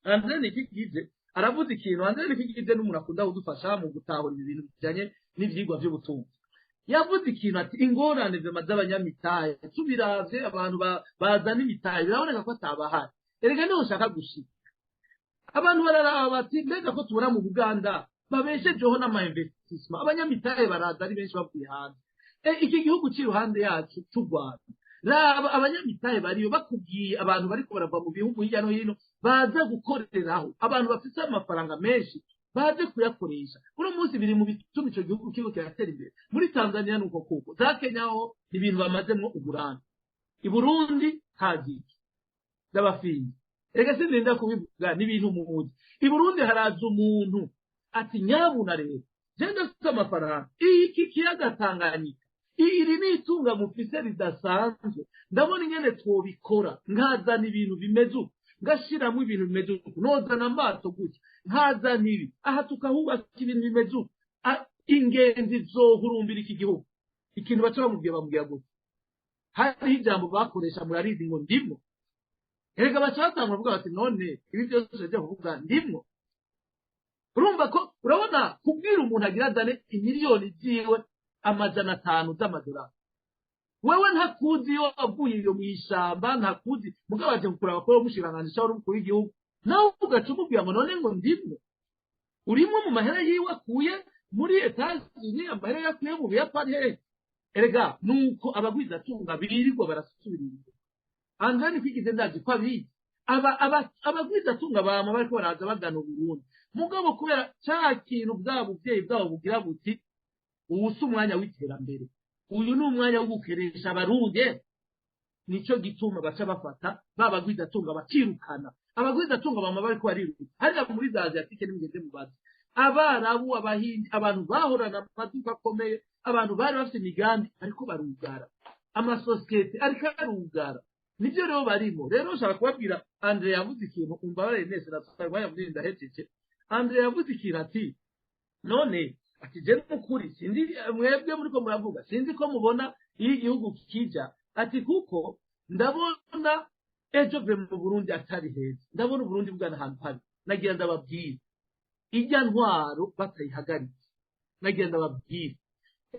Andre Nikigize aravuze ikintu. Andre Nikigize n'umuntu akunda kudufasha mu gutahura ibi bintu bijanye n'ivyigwa vy'ubutunzi. Yavuze ikintu ati: "Ingorane zema z'abanyamitahe, tubiravye abantu bazana imitahe, biraboneka ko atabahari." Erega niho nshaka gushika. Abantu bararaba bati: "Mbega ko tubona mu Buganda babeshejeho n'ama investissement, abanyamitahe baraza ari benshi bavuye hanze, iki gihugu c'iruhande yacu c'u Rwanda, raba abanyamitahe bariyo, bakubwiye abantu bariko barava mu bihugu hirya no hino baza gukoreraho, abantu bafise amafaranga menshi baze kuyakoresha." Uno munsi biri mu bituma ico gihugu kiriko kiratera imbere. Muri Tanzania nuko, kuko za Kenya ho ni ibintu bamazemwo uburambe. I Burundi hagiye ndabafindi, reka sinrinda kubivuga, n'ibintu muzi. I Burundi haraza umuntu ati: "Nyabuna rero je ndafise amafaranga, iki kiyaga Tanganyika, iri ni itunga mufise ridasanzwe, ndabona ingene twobikora, nkazana ibintu bimeze uku, ngashiramo ibintu bimeze uku, nozana amato gutya, nkazana ibi aha, tukahubaka ibintu bimeze uku, ingenzi zohurumbira iki gihugu." Ikintu baca bamubwiye, bamubwira gutya, hariho ijambo bakoresha murarizi, ngo ndimo. Erega baca batangura kuvuga bati none ibi byose ujya kuvuga ndimwo. Urumva ko urabona kubwira umuntu agira azane imiliyoni ziwe 500 z'amadolari, wewe ntakuzi iyo wavuye iyo mu ishyamba, ntakuzi mugabo aje kukuraba ko umushikiranganji cyangwa umukuru w'igihugu, nawe ugaca umubwira ngo none ngo ndimwo. Urimo mu mahera yiwe akuye muri Etazini, amahera yakuye mu Buyapani hehe. Erega nuko abagwizatunga birirwa barasubira inyuma. Andre Nikwigize ndazi ko abizi, abagwizatunga bama bariko baraza bagana Uburundi, mugabo kubera ca kintu bwa buvyeyi bwabo bugira buti ubu si umwanya w'iterambere, uyu ni umwanya wo gukeresha Abarundi. Nico gituma baca bafata ba bagwizatunga bakirukana. Abagwizatunga bama bariko bariruka hariya muri za Asiatike nimugeze mubaze Abarabu, Abahindi, abantu bahorana amaduka akomeye, abantu bari bafite imigambi ariko barugara amasosiyete, ariko arugara. Nibyo rero barimo. Rero nshaka kubabwira, Andre yavuze ikintu, umbabarire nese natwaye umwanya munini ndahejeje. Andre yavuze ikintu ati none ati je n'ukuri sinzi mwebwe muriko muravuga, sinzi ko mubona iyo igihugu kija, ati kuko ndabona ejo ve mu Burundi atari heza, ndabona Uburundi bwana ahantu habi. Nagira ndababwira ijya ntwaro batayihagaritse, nagira ndababwira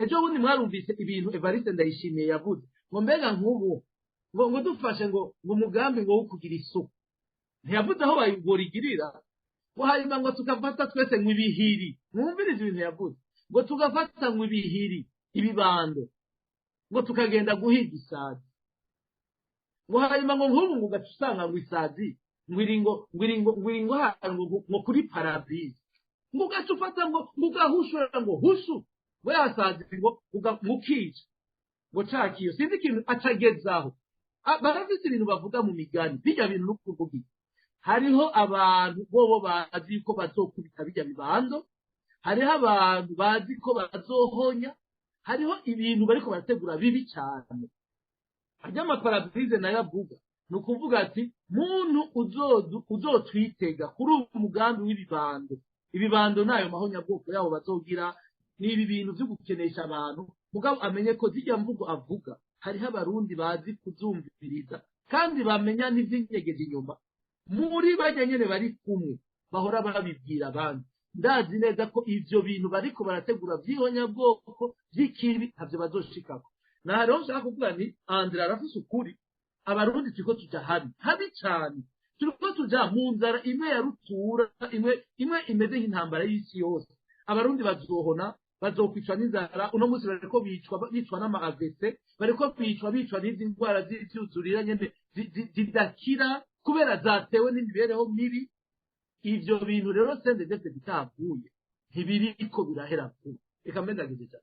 ejo bundi mwarumvise ibintu Evariste Ndayishimiye yavuze ngo mbega nk'ubu ngo dufashe ngo umugambi ngo wo kugira isuku, ntiyavuze aho bayigorigirira, ngo hanyuma ngo tugafata twese ngo ibihiri. Mwumvirize ibintu yavuze, ngo tugafata ngo ibihiri ibibando, ngo tukagenda guhiga isazi, ngo hanyuma ngo nk'ubu ngo ugaca usanga ngo isazi ngo iri ngo ngo iri ngo ngo iri ngo ahantu ngo kuri parabrise, ngo ugaca ufata ngo ugahushura ngo hushu ngo yasazi ngo ukica ngo cakiyo. Sinzi ikintu acagezaho. Barafise ibintu bavuga mu migani, bijya bintu no kuvuga iki. Hariho abantu bobo bazi ko bazokubita bijya bibando, hariho abantu bazi ko bazohonya, hariho ibintu bariko barategura bibi cyane. Arya amaparabrise nayo avuga ni ukuvuga ati muntu uzotwitega kuri uyu mugambi w'ibibando, ibibando nayo mahonyabwoko yabo bazogira, ni ibi bintu vyo gukenesha abantu. Mugabo amenye ko zijya mvugo avuga hariho Abarundi bazi kuzumviriza kandi bamenya n'ivyinyegeje inyuma muri bajya nyene bari kumwe bahora babibwira abandi. Ndazi neza ko ivyo bintu bariko barategura vy'ihonyabwoko vy'ikibi ntavyo bazoshikako. Naha rero nshaka kuvuga nti Andre arafise ukuri, Abarundi turiko tuja habi habi cane, turiko tuja mu nzara imwe ya rutura, imwe imeze nk'intambara y'isi yose. Abarundi bazohona, bazokwicwa n'inzara. Uno munsi bariko bicwa n'ama AVC, bariko bicwa n'izi ndwara z'ivyuzurira nyene zidakira kubera zatewe n'imibereho mibi. Ivyo bintu rero CNDD-FDD bitavuye ntibiriko birahera vuba. Reka mbe ndagejeje.